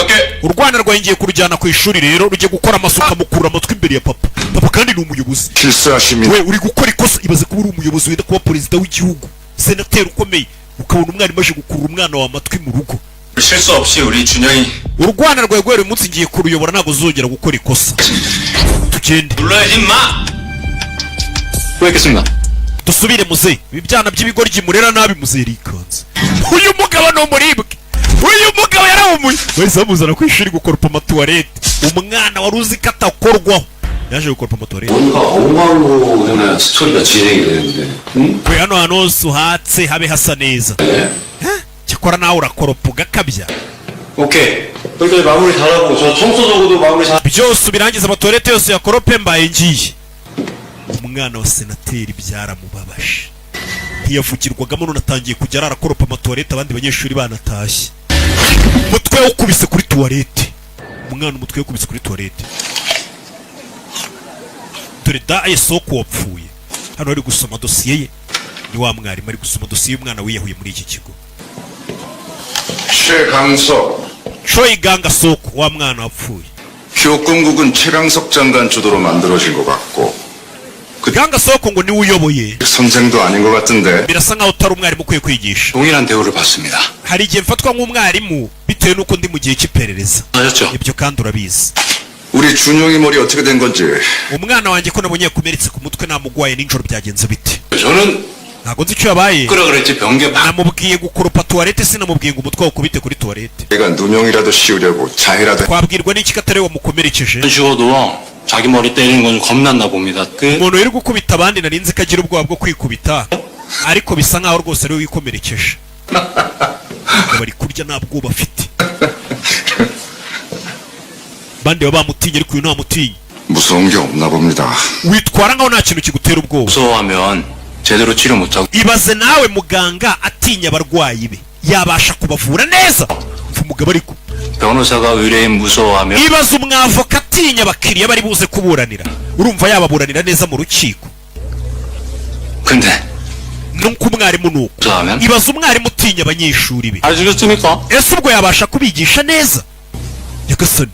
Urwana rwawe ngiye kurujyana ku ishuri rero rujye gukora amasuku. Amukura amatwi imbere ya papa. Papa kandi ni umuyobozi. 실수하십니다. We, uri gukora ikosa. Ibaze kuba uri umuyobozi wenda kuba perezida w'igihugu, senateri ukomeye, ukabona umwarimu aje gukurura umwana wawe amatwi mu rugo. 실수 없이 우리 준영이 Urwana rwawe guhera uyu munsi ngiye kuruyobora, ntabwo uzongera gukora ikosa. Tugende. 눌러야지 임마! 후회했겠습니다. Dusubire muze. Ibi byana by'ibigoryi murera nabi. Muze yarikanze. Uyu mugabo ni umuribwe, uyu mugabo yarawumuye. Bahise bamuzana ku ishuri gukoropa amatuwarete. Umwana wari uzi ko atakorwaho yaje gukoropa amatuwarete. 뭔가 엉망으로 그냥 스토리가 진행이 되는데 응? We, hano hantu hose uhatse habe hasa neza. Eh? Cyakora nawe urakoropa ugakabya. 오케이 여기까지 마무리 잘하고 저 청소 도구도 마무리 잘 Byose ubirangiza, amatuwarete yose yakorope, mbaye ngiye. Umwana wa senateri byaramubabaje, ntiyavugirwagamo. None atangiye kujya arakoropa amatuwarete abandi banyeshuri banatashye. Umutwe ukubise kuri tuwarete, umwana umutwe ukubise kuri tuwarete. Dore da esoko wapfuye hano ari gusoma dosiye ye. Ni wa mwarimu ari gusoma dosiye y'umwana wiyahuye muri iki kigo. 최강석 Choi Ganga Soko, wa mwana wapfuye. 교권국은 최강석 장관 주도로 만들어진 것 같고 그 Ganga Soko ngo niwe uyoboye. 선생도 아닌 것 같은데. Birasa nkaho utari umwarimu ukwiye kwigisha. 동일한 대우를 받습니다. Hari igihe mfatwa nk'umwarimu bitewe n'uko ndi mu gihe cy'iperereza. 아셨죠? Ibyo kandi urabizi. 우리 준영이 머리 어떻게 된 건지. Umwana wanjye ko nabonye yakomeretse ku mutwe, namugwaye nijoro, byagenze bite? 저는 Ntabwo nzi icyo yabaye. 끄라 그랬지 변기 박 Namubwiye gukoropa tuwarete, sinamubwiye ngo umutwe wawukubite kuri tuwarete. 얘가 누명이라도 씌우려고 자해라도 Twabwirwa n'iki ko atari we wamukomerekeje? 쉬워도 자기 머리 때리는 건 겁났나 봅니다. 그 Umuntu uri gukubita abandi narinzi ko agira ubwoba bwo kwikubita, ariko bisa nkaho rwose ariwe wikomerekeje. Ngo bari kurya nta bwoba afite, abandi baba bamutinye, ariko uyu ntamutinya. 무서운 게 없나 봅니다. Witwara nkaho nta kintu kigutera ubwoba. 무서워하면 제대로 치료 못하고 Ibaze nawe, muganga atinya abarwayi be, yabasha kubavura neza? Mva umugabo ariko. 변호사가 의뢰인 무서워하면 Ibaze umwavoka atinya abakiriya bari buze kuburanira, urumva yababuranira neza mu rukiko? 근데 Nuko umwarimu ni uko. 무서워하면 Ibaze umwarimu utinya abanyeshuri be, 아시겠습니까? ese ubwo yabasha kubigisha neza? Nyagasani.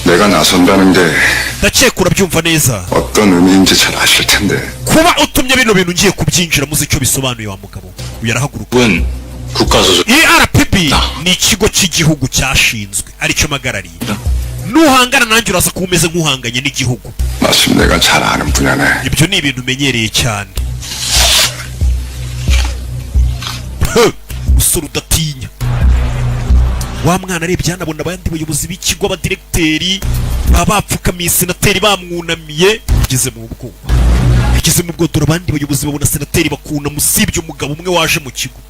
내가 나선다는 게 Ndakeka urabyumva neza. 어떤 의미인지 잘 아실 텐데. Kuba utumye bino bintu ngiye kubyinjira, muzi icyo bisobanuye wa mugabo uyu? Arahaguruka. 은 국가소속 ERPB ni ikigo cy'igihugu cyashinzwe, aricyo mpagarariye. Nuhangana nanjye uraza kuba umeze nk'uhanganye n'igihugu. 마침 내가 잘 아는 분야네. Ibyo ni ibintu umenyereye cyane. Huh! Umusore udatinya wa mwana arebye hano, abona abandi bayobozi b'ikigo, abadiregiteri baba bapfukamiye senateri, bamwunamiye. Yageze mu bwoba, yageze mu bwoba. Dore abandi bayobozi babona senateri bakunama, usibye umugabo umwe waje mu kigo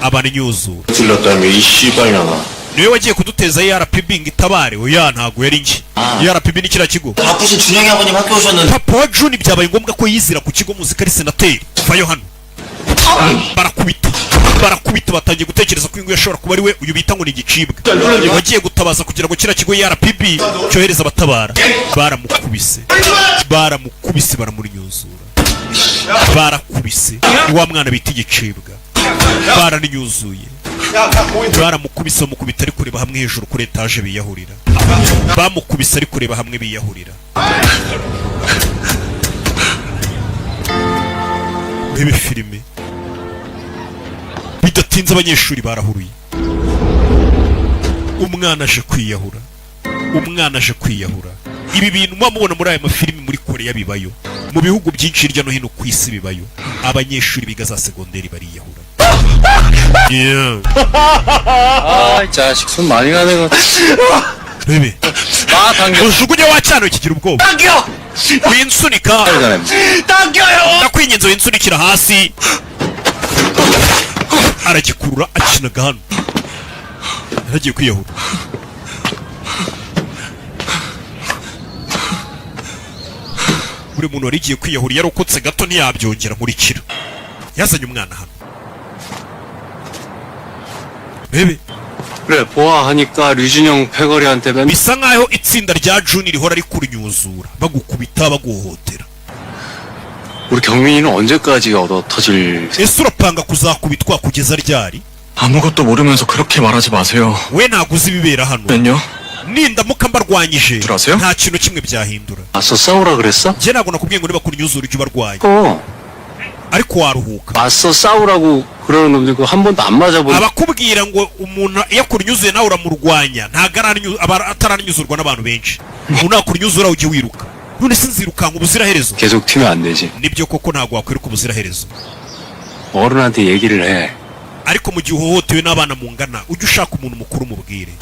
abanyuzura. 찔렀다며 이 씨발년아. Niwe wagiye kuduteza ERPB ngo itabare? Oya, ntabwo yari njye. ERPB ni kiriya kigo. 바쁘신 준영이 아버님 학교 오셨는데 Papa wa Juni byabaye ngombwa ko yizira ku kigo, muzi ko ari senateri. Vayo hano! Barakubita, barakubita. Batangiye gutekereza ko uyu nguyu ashobora kuba ari we uyu bita ngo ni igicibwa wagiye gutabaza kugira ngo kiriya kigo ERPB cyohereze abatabara. Baramukubise, baramukubise, baramunyuzura, barakubise. Ni wa mwana bita igicibwa, baraninyuzuye, baramukubise. Bamukubita ari kureba hamwe hejuru kuri etaje biyahurira. Bamukubise ari kureba hamwe biyahurira. Urebe filime. Bidatinze abanyeshuri barahuruye. Umwana aje kwiyahura, umwana aje kwiyahura. Ibi bintu muba mubona muri aya mafilimi, muri Koreya bibayo, mu bihugu byinshi hirya no hino ku isi bibayo. Abanyeshuri biga za segonderi bariyahura. Yeah. 아, 이 자식 손 많이 가네. Rebe. 아, 당겨. Ujugunye wa cyana, kigira ubwoba. Winsunika, ndakwinginze, winsunikira hasi. Aragikurura, akinaga hano, yaragiye kwiyahura. Buri muntu wari igiye kwiyahura yarokotse gato, ntiyabyongera. Nkurikira, yazanye umwana hano, rebe. 그래, 보아하니까 류준영 패거리한테 맨 Bisa nkaho itsinda rya Juni rihora rikunyuzura, bagukubita, baguhohotera. 우리 경민이는 언제까지 얻어 터질 Ese urapanga kuzakubitwa kugeza ryari? 아무것도 모르면서 그렇게 말하지 마세요. We ntabwo uzi ibibera hano. 면요? Nindamuka mbarwanyije Turasiyo? nta kintu kimwe byahindura. 맞서 싸우라 그랬어? Njye ntabwo nakubwiye ngo niba kunyuzura ujye ubarwanya, 어, ariko waruhuka. 맞서 싸우라고 그러는 놈들 그거 한 번도 안 맞아본 Abakubwira ngo umuntu iyo akunyuzuye nawe uramurwanya, ntabwo aba ataranyuzurwa n'abantu benshi. Umuntu nakunyuzura ujye wiruka. None se nzirukanka ubuziraherezo? 계속 튀면 안 되지. Nibyo koko, ntabwo wakwiruka ubuziraherezo. 어른한테 얘기를 해. Ariko mu gihe uhohotewe n'abana mungana, ujye ushaka umuntu mukuru umubwire.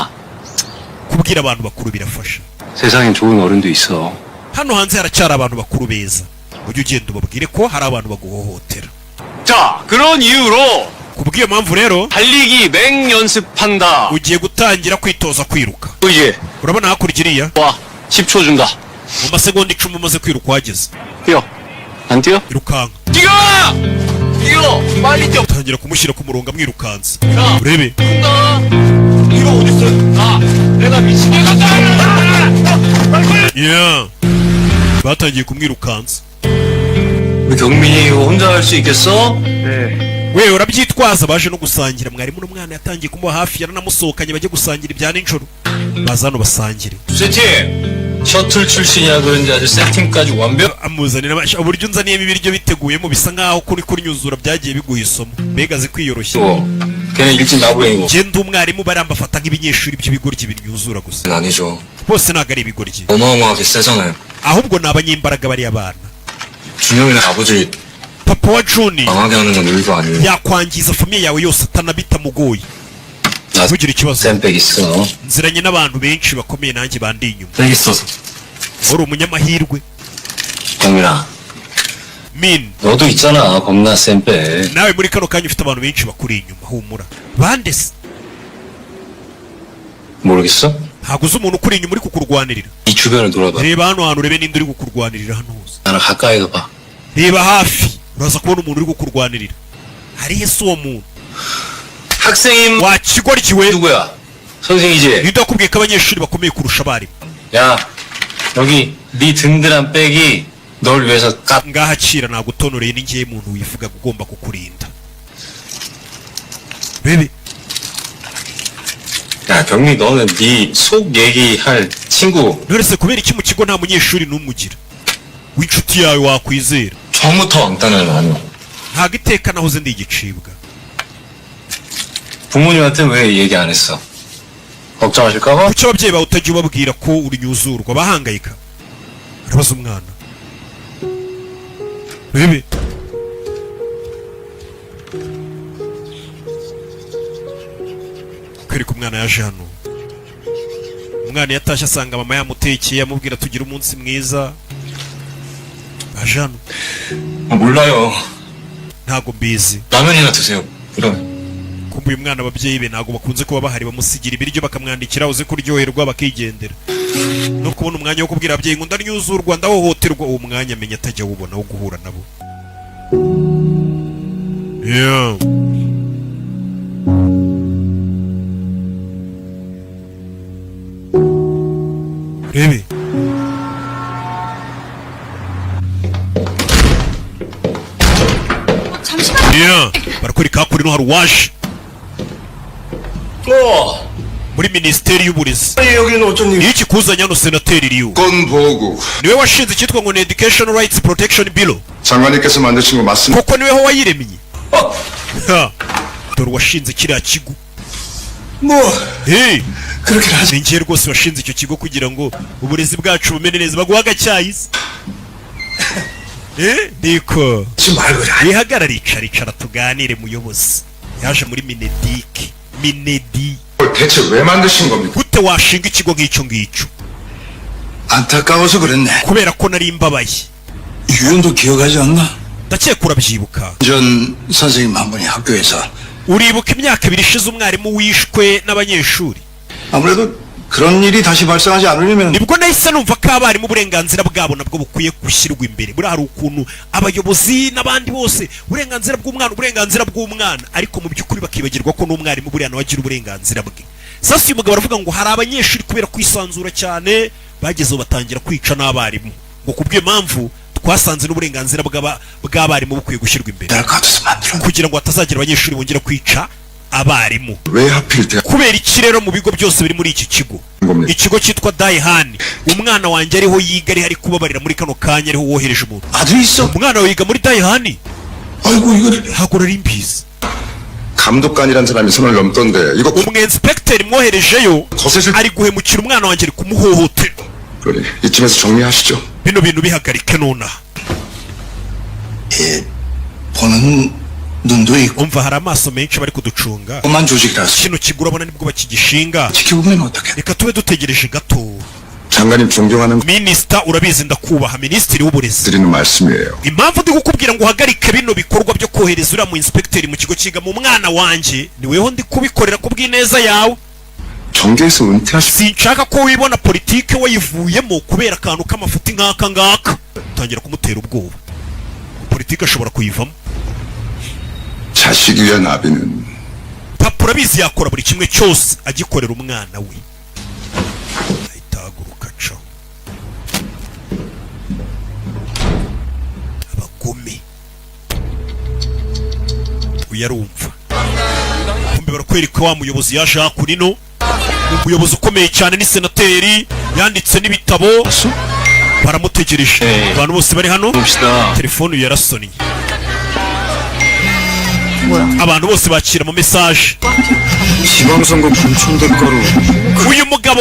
Kubwira abantu bakuru birafasha. 세상엔 좋은 어른도 있어. Hano hanze haracyari abantu bakuru beza, ujye ugenda ubabwire ko hari abantu baguhohotera. 자, 그런 이유로 Kubw'iyo mpamvu rero, 달리기 맹 연습한다. ugiye gutangira kwitoza kwiruka. 이제 Urabona hakurya iriya? 와, 10초 준다. Mu masegonda 10 umaze kwiruka uhageze. 뛰어. 안 뛰어? Irukanka. 뛰어! 뛰어! 빨리 뛰어. Tangira kumushyira ku murongo, amwirukansa, urebe. 이거 어딨어? 아, 내가 미치겠다. Yeah. Batangiye kumwirukansa. 우리 경민이 이거 혼자 할 수 있겠어? We urabyitwaza? Baje no gusangira, mwarimu n'umwana yatangiye kumuba hafi, yaranamusohokanye bajye gusangira ibya nijoro. Baza hano basangire. 세팀 셔틀 출신이라 그런지 아주 세팅까지 완벽. Amuzanira uburyo unzaniyemo ibiryo biteguyemo bisa nkaho kuri kunyuzura byagiye biguha isomo, mbega azi kwiyoroshya. 걔는 일진 나부랭이고. Njye ndi umwarimu, barambafata nk'ibinyeshuri by'ibigoryi binyuzura gusa. 아니죠. Bose ntabwo ari ibigoryi. 어마어마하게 세잖아요. Ahubwo ni abanyembaraga bariya bana. 준영이네 아버지 Papa wa Juni 망하게 하는 건 의도 아니에요. yakwangiza famille yawe yose atanabitamugoye, ntugire ikibazo. 쌤백 있어. Nziranye n'abantu benshi bakomeye, nanjye bandi inyuma. 백 있어서. Uri umunyamahirwe. 경민아, Min. 너도 있잖아. 겁나 쌤백. Nawe muri kano kanya ufite abantu benshi bakuri inyuma, humura. Bande se? 모르겠어? Ntabwo uzi umuntu ukuri inyuma uri kukurwanirira? 이 주변을 돌아봐. Reba hano hantu, urebe ninde uri kukurwanirira hano hose. 나랑 가까이서 봐. Reba hafi, uraza kubona umuntu uri kukurwanirira. Harihe se uwo muntu? 학생임 Wa kigoryi we! 누구야? 선생이지? Ninde wakubwiye ko abanyeshuri bakomeye kurusha abarimu? 야, 여기 네 든든한 백이 널 위해서 깍 Ngaha akira, nagutonoreye, ni ngewe muntu wivugaga ugomba kukurinda bebe. 야, 경민 너는 네 속 얘기할 친구 None se kubera iki mu kigo nta munyeshuri n'umwe ugira w'inshuti yawe wakwizera? 처음부터 왕따는 아니고. Ntabwo iteka nahoze ndi igicibwa. 부모님한테 왜 얘기 안 했어? 걱정하실까봐? Kuki ababyeyi bawe utajya ubabwira ko urinyuzurwa, bahangayika? Arabaza umwana bebe. Kwereka umwana yaje hano, umwana yatashye asanga mama yamutekeye, amubwira tugire umunsi mwiza. Aje hano. 아, 몰라요. Ntabwo mbizi. 라면이나 드세요. 그럼. Kumva uyu mwana, ababyeyi be ntabwo bakunze kuba bahari, bamusigira ibiryo bakamwandikira uze kuryoherwa, bakigendera. No kubona umwanya wo kubwira ababyeyi ngo ndanyuzurwa, ndahohoterwa, uwo mwanya amenya atajya awubona wo guhura nabo. Yeah. Rebe. 잠시만. Yeah. Barakwereka hakurino hari uwaje muri minisiteri y'uburezi. 여기는 어쩐 일? Iyo ikikuzanye hano, senateri Liu? 건보호국 Niwe washinze icyitwa ngo ni Education Rights Protection Bureau. 장관님께서 만드신 거 맞습니다. Koko niweho wayiremye? Ha. Dore uwashinze kiriya kigo. 뭐 Hey, 그렇게 하지. ni njye rwose washinze icyo kigo kugira ngo uburezi bwacu bumere neza. Baguha agacyayi se? Eh, niko 말고 wihagarara, icara, icara tuganire. Muyobozi yaje muri MINEDUC, MINEDU 대체 왜 만드신 겁니까? Gute washinga ikigo nk'icyo ngicyo? 안타까워서 그랬네. Kubera ko nari mbabaye. 유연도 기억하지 않나? Ndakeka urabyibuka. 전 선생님 한 분이 학교에서 Uribuka imyaka 2 ishize umwarimu wishwe n'abanyeshuri? 아무래도 그런 일이 다시 발생하지 않으려면 Nibwo nahise numva ko abarimu uburenganzira bwabo nabwo bukwiye gushyirwa imbere. Buriya hari ukuntu abayobozi n'abandi bose, uburenganzira bw'umwana, uburenganzira bw'umwana, ariko mu by'ukuri bakibagirwa ko n'umwarimu buriya nawe agira uburenganzira bwe. Sasa uyu mugabo aravuga ngo hari abanyeshuri kubera kwisanzura cyane bagezeho batangira kwica n'abarimu, ngo kubw'iyo mpamvu twasanze n'uburenganzira bw'abarimu bukwiye gushyirwa imbere 날 같아서 만들어. kugira ngo hatazagira abanyeshuri bongera kwica abarimu. 왜 하필 대학 Kubera iki rero mu bigo byose biri muri iki kigo, 겁니까? ikigo cyitwa Dayihani, umwana wanjye ariho yiga, ariho ari kubabarira muri kano kanya, ariho wohereje umuntu? 아들이 있어? Umwana wawe yiga muri Dayihani? 아이고 이거 Ntabwo nari mbizi. 감독관이란 사람이 선을 넘던데 이거 Umu inspecteur mwoherejeyo 거세실 ari guhemukira umwana wanjye, ari kumuhohotera. 그러니 이쯤에서 정리하시죠. Bino bintu bihagarike nonaha. 예, 보는 눈도 있고 Umva, hari amaso menshi bari kuducunga. 만 조직이라서 Kino kigo urabona nibwo bakigishinga. 지켜보면 어떡해? Reka tube dutegereje gato. 장관님 존경하는 Minisita, urabizi ndakubaha, minisitiri w'uburezi. 드리는 말씀이에요. Impamvu ndi kukubwira ngo uhagarike bino bikorwa byo kohereza uriya mu inspecteur mu kigo cyigamo umwana wanjye, ni weho ndi kubikorera ku bw'ineza yawe. 정계에서 은퇴하시 Sinshaka ko wibona politike wayivuyemo kubera akantu k'amafuti nk'aka ngaka. Utangira kumutera ubwoba, politike ashobora kuyivamo. 자식 위한 아비는 Papa urabizi yakora buri kimwe cyose agikorera umwana we. Ahita ahaguruka acaho. Abagome, uyu arumva. Kumbe barakwereka wa muyobozi yaje hakurino, ni umuyobozi ukomeye cyane, ni senateri. Yanditse n'ibitabo, baramutegereje. Abantu bose bari hano. 봅시다. Telefone yarasonnye, abantu bose bakira ama message. 지방선거 공천 대가로 Uyu mugabo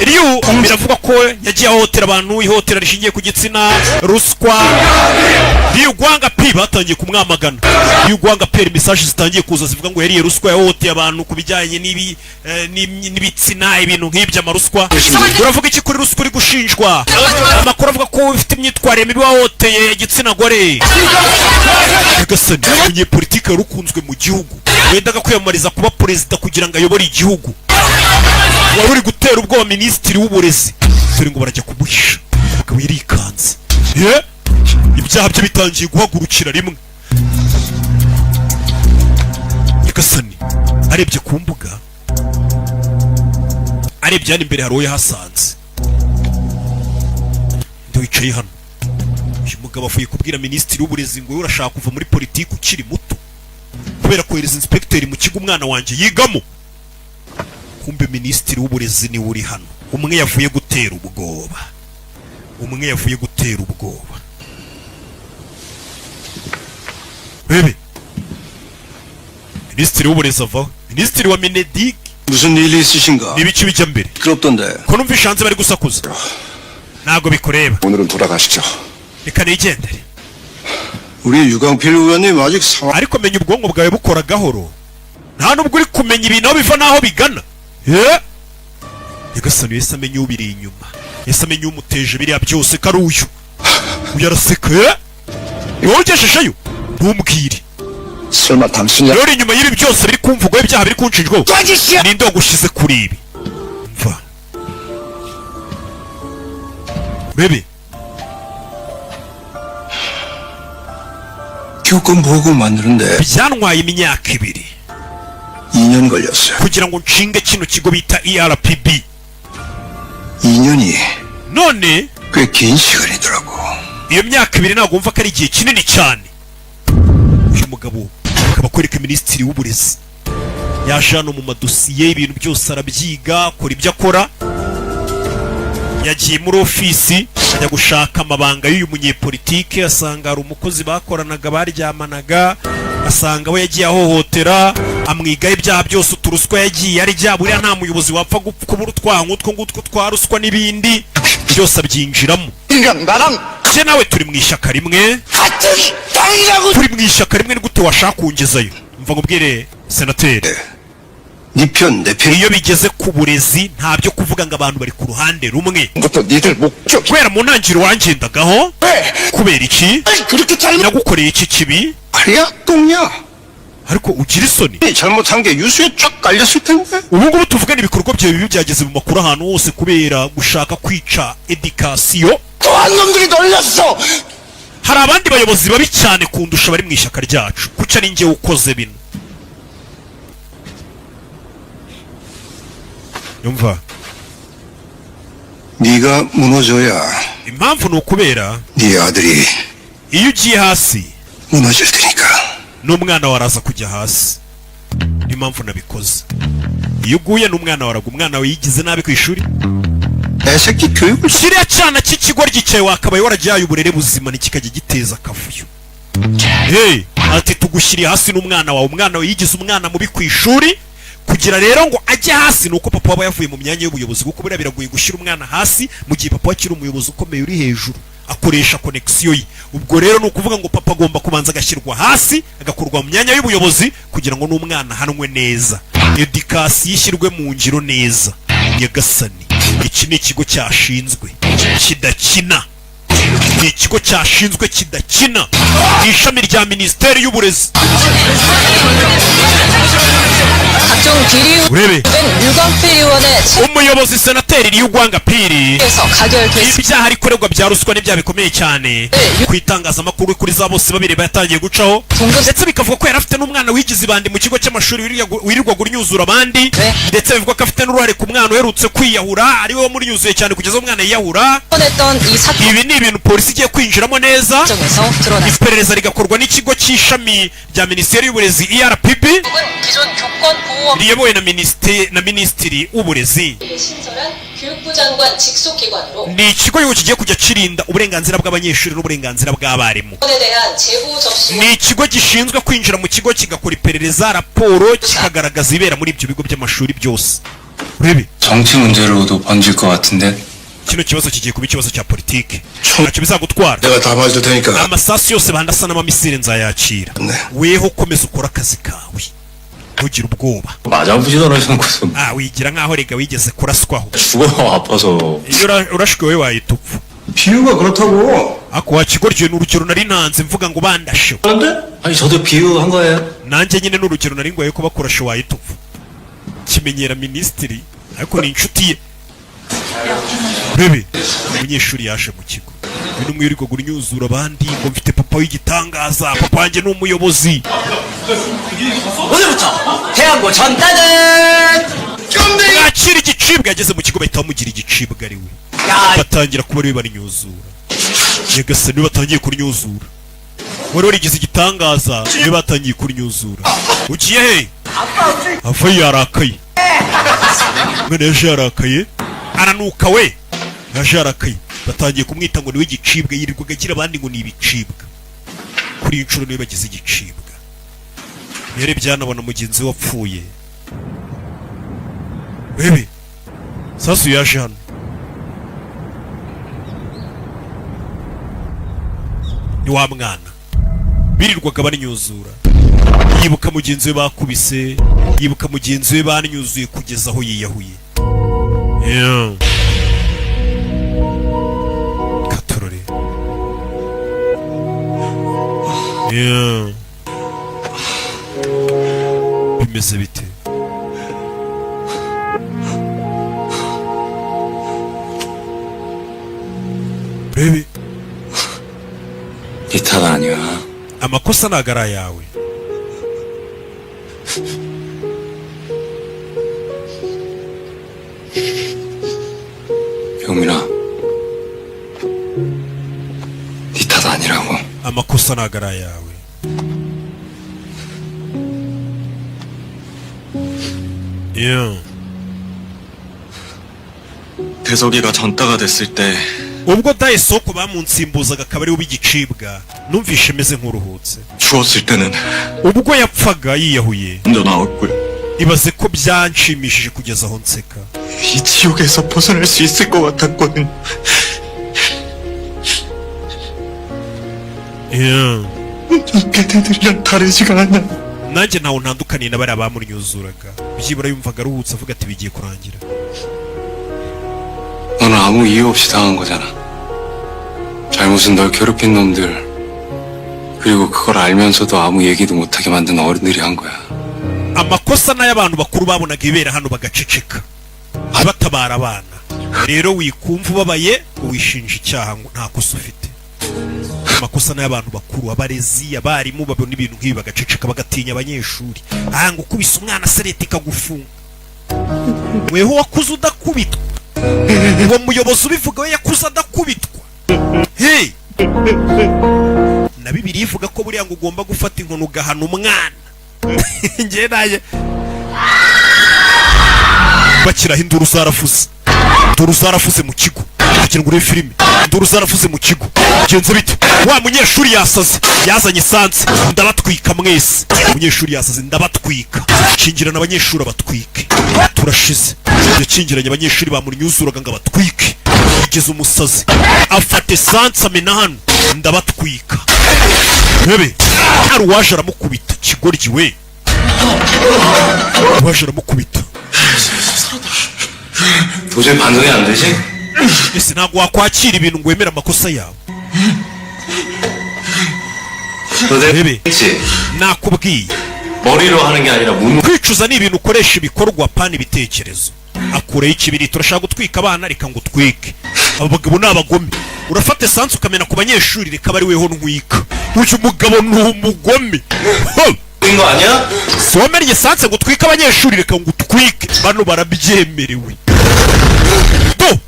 Ryu biravugwa ko yagiye ahohotera abantu, ihohotera rishingiye ku gitsina, ruswa. Ryu Gwanga Pi batangiye kumwamagana. Ryu Gwanga Pi, hari message zitangiye kuza zivuga ngo yariye ruswa, yahohoteye abantu ku bijyanye n'ibitsina, ibintu nk'ibyo, amaruswa. Uravuga iki kuri ruswa uri gushinjwa? Amakuru avuga ko ufite imyitwarire mibi, wahohoteye igitsina gore. Nyagasani, umunyepolitike wari ukunzwe mu gihugu, wendaga kwiyamamariza kuba perezida kugira ngo ayobore igihugu, wari uri gutera ubwoba minisitiri w'uburezi, dore ngo barajya kumuhisha. Umugabo yarikanze. Ye, ibyaha bye bitangiye guhagurukira rimwe. Nyagasani, arebye ku mbuga, arebye hano imbere hari uwo yahasanze, undi wicaye hano. Uyu mugabo avuye kubwira minisitiri w'uburezi ngo: "Wowe urashaka kuva muri politiki ukiri muto kubera kohereza inspekiteri mu kigo umwana wanjye yigamo." Kumbe minisitiri w'uburezi niwe uri hano, umwe yavuye gutera ubwoba, umwe yavuye gutera ubwoba. Bebe, minisitiri w'uburezi avaho, minisitiri wa MINEDUC. 무슨 일이 있으신가? N'ibiki bijya mbere? 시끄럽던데. Ko numva hanze bari gusakuza? Ntabwo bikureba. 오늘은 돌아가시죠. Reka nigendere. 우리 유광필 의원님 아직 상황 Ariko menya ubwonko bwawe bukora gahoro, nta nubwo uri kumenya ibintu aho biva n'aho bigana. Ye nyagasani, yese amenya ubiri inyuma, yese amenya umuteje biriya byose ko ari uyu. Uyu araseka. Ye, wowe ugejejeyo ntumbwire. 설마 당신이 Rero inyuma y'ibi byose biri kumvugwaho, ibyaha biri kunshinjwaho, ninde wagushyize kuri ibi? Mva bebe. 교권 보고 만드는데 Byantwaye imyaka 2 2년 걸렸어요. kugira ngo nshinge kino kigo bita ERPB. 2년이 None 꽤 긴 시간이더라고. iyo myaka 2 ntabwo wumva ko ari igihe kinini cyane? Uyu mugabo akaba akwereka minisitiri w'uburezi yaje hano mu madosiye, ibintu byose arabyiga, akora ibyo akora. Yagiye muri ofisi ajya gushaka amabanga y'uyu munyepolitike, asanga hari umukozi bakoranaga baryamanaga, asanga we yagiye ahohotera, amwigaho ibyaha byose, uturuswa yagiye arya. Buriya nta muyobozi wapfa kubura utwaha nk'utwo ngutwo twa ruswa n'ibindi byose, abyinjiramo. 이랑 나랑 Njye nawe turi mu ishyaka rimwe, 같은 당이라고. turi mu ishyaka rimwe, ni gute washaka kungezayo? Mva nkubwire, senateri. 네 편, 내 편. Iyo bigeze ku burezi nta byo kuvuga ngo abantu bari ku ruhande rumwe. 부터 니들 목적 Kubera mu ntangiriro wangendagaho. 왜 Kubera iki? 그렇게 잘못 Nagukoreye iki kibi? 아니야, 똥이야. Ariko ugira isoni? 잘못한 게 뉴스에 쫙 깔렸을 텐데. Ubu ngubu tuvugana ibikorwa byawe bibi byageze mu makuru ahantu hose kubera gushaka kwica éducation. 또한 놈들이 놀렸어. Hari abandi bayobozi babi cyane kundusha bari mu ishyaka ryacu, kuki ari njyewe ukoze bino? Yumva. 네가 무너져야 Impamvu ni ukubera 네 아들이 iyo ugiye hasi 무너질 테니까. n'umwana wawe araza kujya hasi, niyo mpamvu nabikoze. Iyo uguye n'umwana wawe aragwa. Umwana wawe yigize nabi ku ishuri. 애새끼 교육을 Kiriya cyana cy'ikigoryi cyawe wakabaye waragihaye uburere buzima, ntikikajya giteza akavuyo. Hey, ati tugushyiriye hasi n'umwana wawe. Umwana wawe yigize umwana mubi ku ishuri, kugira rero ngo ajye hasi ni uko papa aba yavuye mu myanya y'ubuyobozi, kuko buriya biragoye gushyira umwana hasi mu gihe papa akiri umuyobozi ukomeye uri hejuru, akoresha connexion ye. Ubwo rero ni ukuvuga ngo papa agomba kubanza agashyirwa hasi, agakurwa mu myanya y'ubuyobozi, kugira ngo n'umwana ahanwe neza, éducation ishyirwe mu ngiro neza. Nyagasani, iki ni ikigo cyashinzwe kidakina, ni ikigo cyashinzwe kidakina, ni ishami rya minisiteri y'uburezi. 각종 비리 Urebe. 된 류광필 의원의 Umuyobozi senateri Ryugwanga Piri 책에서 가결됐습니다. ibyaha arikorerwa bya ruswa n'ibyaha bikomeye cyane ku itangazamakuru, kuri za bose babireba, yatangiye gucaho, ndetse bikavuga ko yari afite n'umwana wigize ibandi mu kigo cy'amashuri, wirirwaga unyuzura abandi, ndetse bivugwa ko afite n'uruhare ku mwana uherutse kwiyahura, ari we wamunyuzuye cyane kugeza aho umwana yiyahura. 했던 이 사건 Ibi ni ibintu polisi igiye kwinjiramo neza, 에서 드러났습니다. iperereza rigakorwa n'ikigo cy'ishami rya minisiteri y'uburezi ERPB 기존 교권 보호 riyobowe na minisitiri w'uburezi. 신설한 교육부 장관 직속기관으로 Ni ikigo gihugu kigiye kujya kirinda uburenganzira bw'abanyeshuri n'uburenganzira bw'abarimu. 에 대한 제보 접수 Ni ikigo gishinzwe kwinjira mu kigo kigakora iperereza, raporo, kikagaragaza ibera muri ibyo bigo by'amashuri byose. Urebe. 정치 문제로도 번질 것 같은데. Kino kibazo kigiye kuba ikibazo cya politike, ntacyo bizagutwara. 내가 다 봐줄 테니까. Amasasu yose bandasa n'amamisire nzayakira. Weho komeza ukore akazi kawe, ntugire ubwoba. 맞아보지도 않으셔놓고서 Ah, wigira nkaho rega wigeze kuraswaho. 죽어 아파서. Iyo urashwe wowe wahita upfa. 비유가 그렇다고. Ako wakigoryiwe, ni urugero nari ntanze mvuga ngo bandashe. 그런데 아니 저도 비유한 거예요. Nanjye nyine ni urugero nari ngoye ko bakurashe wahita upfa. Kimenyera minisitiri ariko ni inshuti ye. Rebe, umunyeshuri yaje mu kigo, uyu ni umwirirwaga unyuzura abandi ngo mfite papa w'igitangaza, papa wanjye ni umuyobozi. 오늘부터 대한고 전단은 Mwakira igicibwa. Yageze mu kigo bahita bamugira igicibwa, ari we batangira kuba ariwe barinyuzura. Nyagasani, niwe batangiye kuryuzura. Wari warigize igitangaza, niwe batangiye kuryuzura. Ugiye he? Ava yarakaye. Umwana yaje yarakaye, aranuka. We yaje yarakaye, batangiye kumwita ngo niwe gicibwa. Yirirwaga agira abandi ngo ni ibicibwa, kuri iyi nshuro niwe bagize igicibwa. Yarebye yanabona mugenzi we wapfuye. Bebe sasu yaje hano ni wa mwana birirwaga banyuzura, yibuka mugenzi we bakubise, yibuka mugenzi we banyuzuye kugeza aho yiyahuye. Yeah. Katorore. Yeah. Bimeze bite? Rebe. 네 탓 아니야. Amakosa ntabwo ari ayawe. 병민아. 네 탓 아니라고. Amakosa ntabwo ari ayawe. Yeah. 대석이가 전따가 됐을 때 Ubwo Dayisoko bamunsimbuzaga akaba ariwe ubigicibwa, numvishe meze nk'uruhutse. 죽었을 때는 Ubwo yapfaga yiyahuye, 먼저 나왔고요. ibaze ko byanshimishije kugeza aho nseka. 이 지옥에서 벗어날 수 있을 것 같았거든. Yeah. 걔네들이랑 다르지가 않아. Nanjye ntawe ntandukaniye na bariya bamunyuzuraga. Byibura yumvaga aruhutse, avuga ati bigiye kurangira. 너는 아무 이유 없이 당한 거잖아. 잘못은 널 괴롭힌 놈들, 그리고 그걸 알면서도 아무 얘기도 못하게 만든 어른들이 한 거야. Amakosa n'ay'abantu bakuru babonaga ibera hano bagaceceka, batabara abana. Rero wikumva ubabaye ngo wishinja icyaha ngo nta kosa ufite. Amakosa n'ay'abantu bakuru, abarezi, abarimu babona ibintu nk'ibi bagaceceka, bagatinya abanyeshuri. Aha ngo ukubise umwana se leta ikagufunga. Weho wakuze udakubitwa, uwo muyobozi ubivuga we yakuze adakubitwa. Hey! Na Bibiliya ivuga ko buriya ngo ugomba gufata inkoni ugahana umwana. Njye naye bakiraho induru zaravuze, induru zaravuze mu kigo. Kugira ngo urebe filime, induru zaravuze mu kigo. Bigenze bite? Wa munyeshuri yasaze, yazanye esanse. Ndabatwika mwese. Umunyeshuri yasaze, ndabatwika. Kingirana abanyeshuri abatwike, turashize. Yakingiranye abanyeshuri bamunyuzuraga ngo abatwike. Yigeze umusazi, afata esanse amena hano, ndabatwika. Ntebe hari uwaje aramukubita. Kigoryi we, uwaje aramukubita. 도저히 반성이 안 되지? Ese ntabwo wakwakira ibintu ngo wemere amakosa yawe? 너 내가 Rebe. 했지? Nakubwiye. 머리로 하는 게 아니라 몸으로 Kwicuza ni ibintu ukoresha ibikorwa, pana ibitekerezo. Akureho ikibiriti. Turashaka gutwika abana, reka ngo utwike. Aba bagabo ni abagome. Urafata esanse ukamena ku banyeshuri, reka bari weho ntwika. Uyu mugabo ni umugome. Ho! 거 아니야? Si wamennye esanse ngo utwike abanyeshuri, reka ngo utwike. Bano barabyemerewe. Do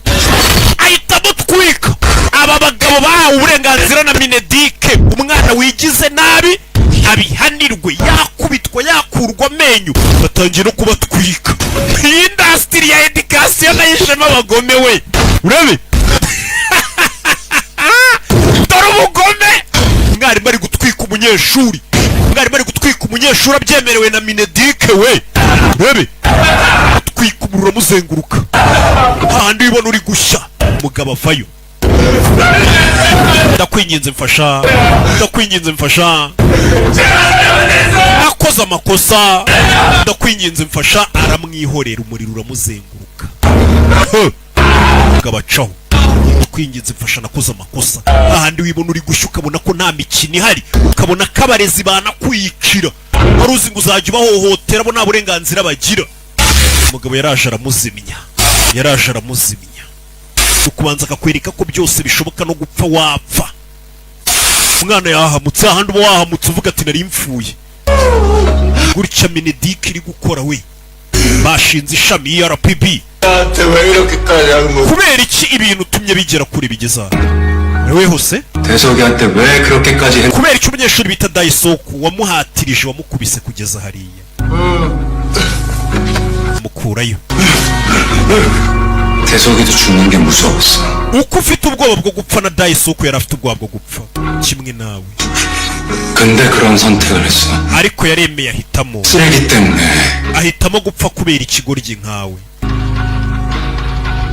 ahita amutwika. Aba bagabo bahawe uburenganzira na MINEDUC, umwana wigize nabi abihanirwe, yakubitwa, yakurwa amenyo. Batangiye no kubatwika. Iyi industry ya education nayo. Hijemo abagome we. Urebe, dore ubugome! Umwarimu ari gutwika umunyeshuri, umwarimu ari gutwika umunyeshuri abyemerewe na MINEDUC we. Urebe, atwika umuriro uramuzenguruka, hahandi ubona uri gushya. Umugabo avayo: "Ndakwinginze mfasha, ndakwinginze mfasha, nakoze amakosa, ndakwinginze mfasha." Aramwihorera, umuriro uramuzenguruka. Huh. Umugabo acaho: "Ndakwinginze mfasha, nakoze amakosa." Hahandi wibona uri gushya, ukabona ko nta mikino ihari, ukabona ko abarezi banakwicira, wari uzi ngo uzajya ubahohotera, bo nta burenganzira bagira. Umugabo yaraje aramuzimya, yaraje aramuzimya. Ukubanza akakwereka ko byose bishoboka, no gupfa wapfa. Umwana yahamutse, ahandi uba wahamutse uvuga ati: "Nari mfuye." Gutya MINEDUC iri gukora we, bashinze ishami ERPB. 나한테 왜 이렇게까지 한 거야? Kubera iki ibintu utumye bigera kure, bigeze aha we hose? 대석이한테 왜 그렇게까지 했... Kubera iki umunyeshuri bita Dayisoku wamuhatirije, wamukubise kugeza hariya, mukurayo? 대석이도 죽는 게 무서웠어. Uko ufite ubwoba bwo gupfa, na Dayisoku yari afite ubwoba bwo gupfa kimwe nawe. 근데 그런 선택을 했어. Ariko yaremeye ahitamo 쓰레기 때문에. ahitamo gupfa kubera ikigoryi nkawe.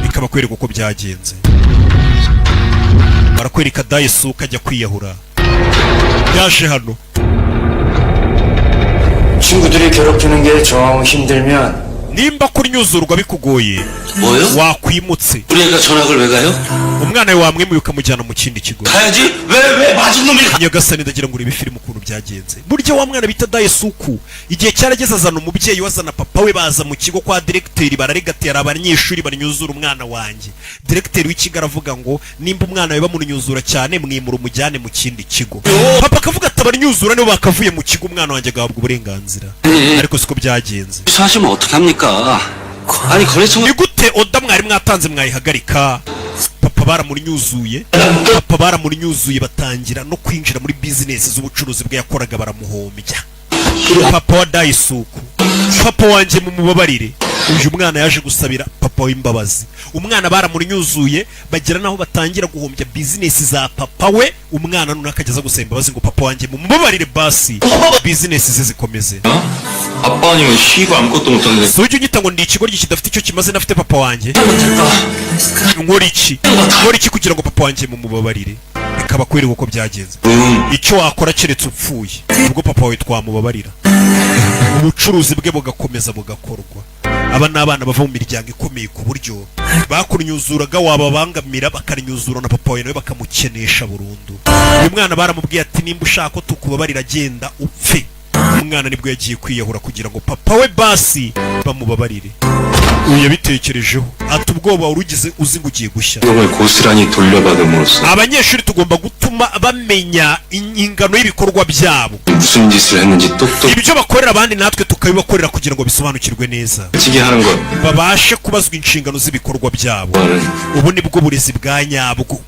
Bikaba kwereka uko byagenze. Barakwereka Dayisoku ajya kwiyahura, yaje hano. 친구들이 괴롭히는 게 정 힘들면 Nimba kunyuzurwa bikugoye, 뭐요? wakwimutse. 우리 애가 전학을 왜 가요? Umwana we wamwimuye ukamujyana mu kindi kigo? 가야지. 왜 왜 맞은 놈이 Nyagasani, ndagira ngo urebe filime ukuntu byagenze. Burya wa mwana bita Dayesuku, igihe cyarageze azana umubyeyi we, azana papa we, baza mu kigo kwa diregiteri, bararigatera: "Abanyeshuri banyuzura umwana wanjye." Diregiteri w'ikigo aravuga ngo: "Nimba umwana we bamunyuzura cyane, mwimura umujyane mu kindi kigo." Papa akavuga ati: "Abanyuzura nibo bakavuye mu kigo, umwana wanjye agahabwa uburenganzira." Ariko siko byagenze. 사시면 어떡합니까? 아니 거래처 Ni gute order mwari mwatanze mwayihagarika? Papa baramunyuzuye, papa baramunyuzuye, batangira no kwinjira muri bizinesi z'ubucuruzi bwe yakoraga, baramuhombya. Papa wa Dayisuku: "Papa wanjye mumubabarire." Uyu mwana yaje gusabira papa w'imbabazi. Umwana baramunyuzuye, bagera naho batangira guhombya bizinesi za papa we. Umwana noneho akageza gusaba imbabazi ngo: "Papa wanjye mumubabarire, basi bizinesi ze zikomeze." 아빠 아니면 쉬고 아무것도 못하는데 Si ujya unyita ngo ndi ikigoryi kidafite icyo kimaze, nafite papa wanjye. Nkora iki, nkora iki kugira ngo papa wanjye mumubabarire? Bikaba kwereka uko byagenze. Icyo wakora, keretse upfuye, ubwo papa wawe twamubabarira, ubucuruzi bwe bugakomeza bugakorwa. Aba ni abana bava mu miryango ikomeye, ku buryo bakunyuzuraga wababangamira bakanyuzura na papa wawe, nawe bakamukenesha burundu. Uyu mwana baramubwiye ati: "Nimba ushaka ko tukubabarira, genda upfe." Umwana nibwo yagiye kwiyahura kugira ngo papa we basi bamubabarire. Uyu yabitekerejeho ati: "Ubwoba wari ugize uzi ngo ugiye gushya." 을 고스란히 돌려받음으로써 Abanyeshuri tugomba gutuma bamenya ingano y'ibikorwa byabo, 무슨 짓을 했는지 똑똑 ibyo bakorera abandi natwe tukabibakorera, kugira ngo bisobanukirwe neza, 지게 하는 것 babashe kubazwa inshingano z'ibikorwa byabo. 하는 Ubu nibwo burezi bwa nyabwo.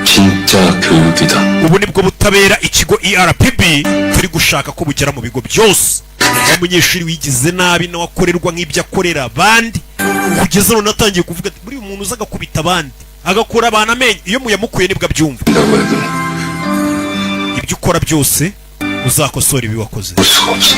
진짜 교육이다. Ubu nibwo butabera ikigo ERPB turi gushaka ko bugera mu bigo byose. Wa munyeshuri wigize nabi nawe akorerwa nk'ibyo akorera abandi, kugeza none atangiye kuvuga ati: "Buriya umuntu uza agakubita abandi, agakura abantu amenyo, iyo muyamukuye nibwo abyumva." 한다고 해도 Ibyo ukora byose, uzakosora ibi wakoze. 볼 수가 없어.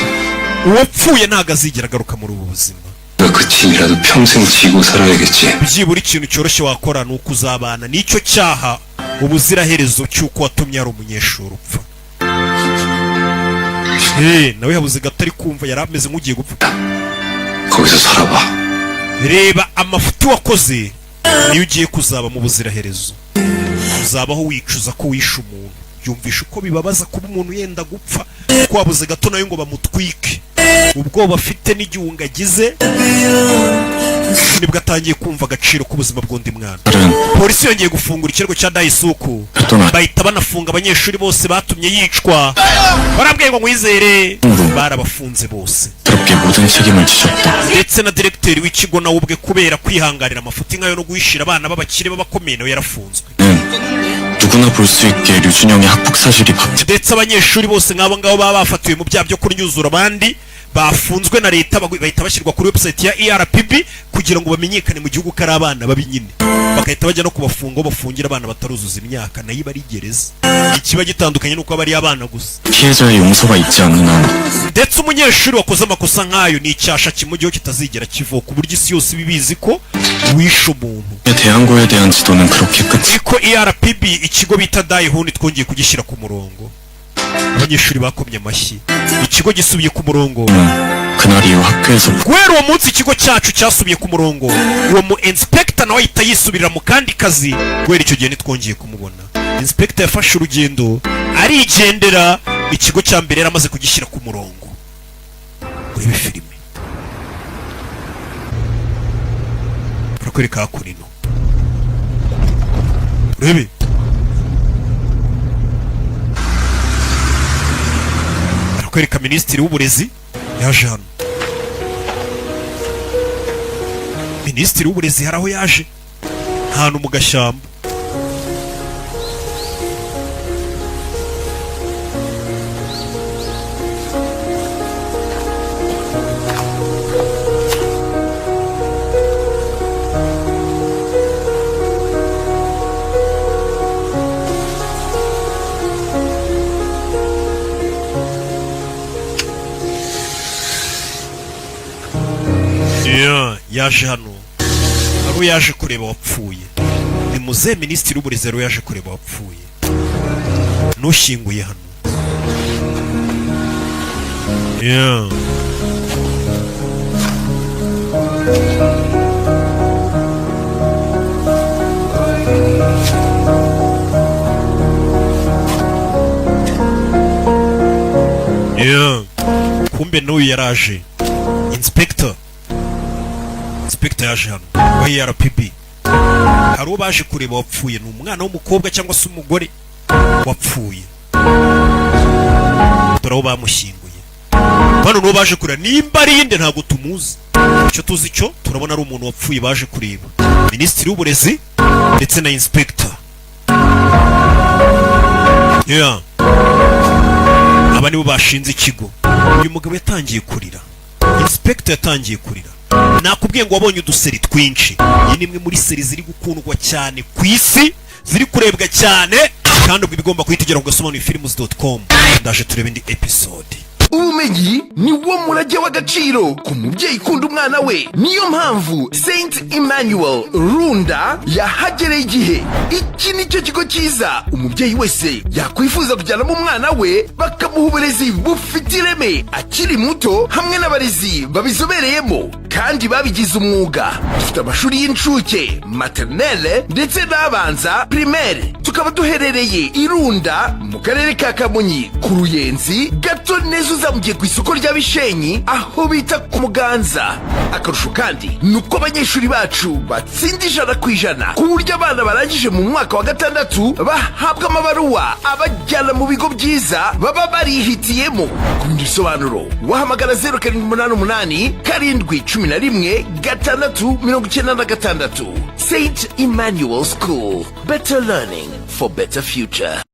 Uwapfuye ntabwo azigera agaruka muri ubu buzima. 내가 그 짐이라도 평생 지고 살아야겠지. Byibura ikintu cyoroshye wakora ni uko uzabana n'icyo cyaha ubuziraherezo cy'uko watumye hari umunyeshuri upfa. Nawe yabuze gato, ari kumva yari ameze nk'ugiye gupfa. 거기서 살아봐. Reba amafuti wakoze, niyo ugiye kuzaba mu buziraherezo, uzabaho wicuza ko wishe umuntu. Yumvisha uko bibabaza kuba umuntu yenda gupfa, kuko wabuze gato nawe ngo bamutwike. Ubwoba afite n'igihunga agize, nibwo atangiye kumva agaciro k'ubuzima bw'undi mwana. Polisi yongeye gufungura ikirego cya Dayisuku, bahita banafunga abanyeshuri bose batumye yicwa. Barabwiye ngo nkwizere, barabafunze bose. 더럽게 모든 책임을 지셨다. Ndetse na diregiteri w'ikigo nawe ubwe, kubera kwihanganira amafuti nkayo no guhishira abana b'abakire b'abakomeye, nawe yarafunzwe. 는 누구나 볼 수 있게 류준영의 학폭 사실이 박제 Ndetse abanyeshuri bose nk'abo ngabo baba bafatiwe mu byaha byo kunyuzura abandi, Bafunzwe na leta, bahita bashyirwa kuri website ya ERPB kugira ngo bamenyekane mu gihugu ko ari abana babi nyine, bagahita bajya no kubafunga aho bafungira abana bataruzuza imyaka, nayo iba ari gereza. Ikiba gitandukanye nuko aba ari abana gusa. 피해자의 용서가 있지 않는 한 Ndetse umunyeshuri wakoze amakosa nk'ayo ni icyasha kimujyaho kitazigera kivaho, ku buryo isi yose iba ibizi ko wishe umuntu. 대항고에 대한 지도는 그렇게 끝이 Niko ERPB, ikigo bita Dayihuni, twongeye kugishyira ku murongo. Abanyeshuri bakomye amashyi, ikigo gisubiye ku murongo. 그날 이후 학교에서 Guhera uwo munsi ikigo cyacu cyasubiye ku murongo. Uwo mu inspector nawe ahita yisubirira mu kandi kazi. Guhera icyo gihe ntitwongeye kumubona. Inspector yafashe urugendo arigendera, ikigo cya mbere yari amaze kugishyira ku murongo. Urebe filime, barakwereka hakurino, urebe barakwereka minisitiri w'uburezi yaje hano. Minisitiri w'uburezi hari aho yaje ahantu mu gashyamba. Yeah, yaje hano hari uwo yaje kureba wapfuye. Ni muzehe minisitiri w'uburezi rero yaje kureba wapfuye n'ushyinguye hano. Yeah. Yeah. Kumbe n'uyu yaraje, inspector yaje hano wa ERPB. Hari uwo baje kureba wapfuye, ni umwana w'umukobwa cyangwa se umugore wapfuye. Dore aho bamushyinguye. Bano nibo baje kureba, nimba ari inde ntabwo tumuzi. Icyo tuzi cyo turabona ari umuntu wapfuye baje kureba, minisitiri w'uburezi ndetse na inspector. Yeah. Aba nibo bashinze ikigo. Uyu mugabo yatangiye kurira, inspector yatangiye kurira. Nakubwiye ngo wabonye uduseri twinshi. Iyi ni imwe muri seri ziri gukundwa cyane ku isi, ziri kurebwa cyane, kandi ubwo ibigomba guhita igera ku gasobanuye films.com. Ndaje turebe indi episode. Ubumenyi ni wo murage w'agaciro ku mubyeyi ukunda umwana we. Niyo mpamvu Saint Emmanuel Runda yahagereye igihe. Iki ni cyo kigo cyiza umubyeyi wese yakwifuza kujyanamo umwana we, bakamuha uburezi bufite ireme akiri muto, hamwe n'abarezi babizobereyemo kandi babigize umwuga. Dufite amashuri y'incuke, maternelle ndetse n'abanza, primaire. Tukaba duherereye i Runda mu karere ka Kamonyi, ku Ruyenzi gato neza uzamukiye ku isoko rya Bishenyi, aho bita ku Muganza. Akarusho kandi ni uko abanyeshuri bacu batsinda 100%, ku buryo abana barangije mu mwaka wa gatandatu bahabwa amabaruwa abajyana mu bigo byiza baba barihitiyemo. Ku bindi bisobanuro wahamagara 0788 711 696. Saint Emmanuel School, better learning for better future.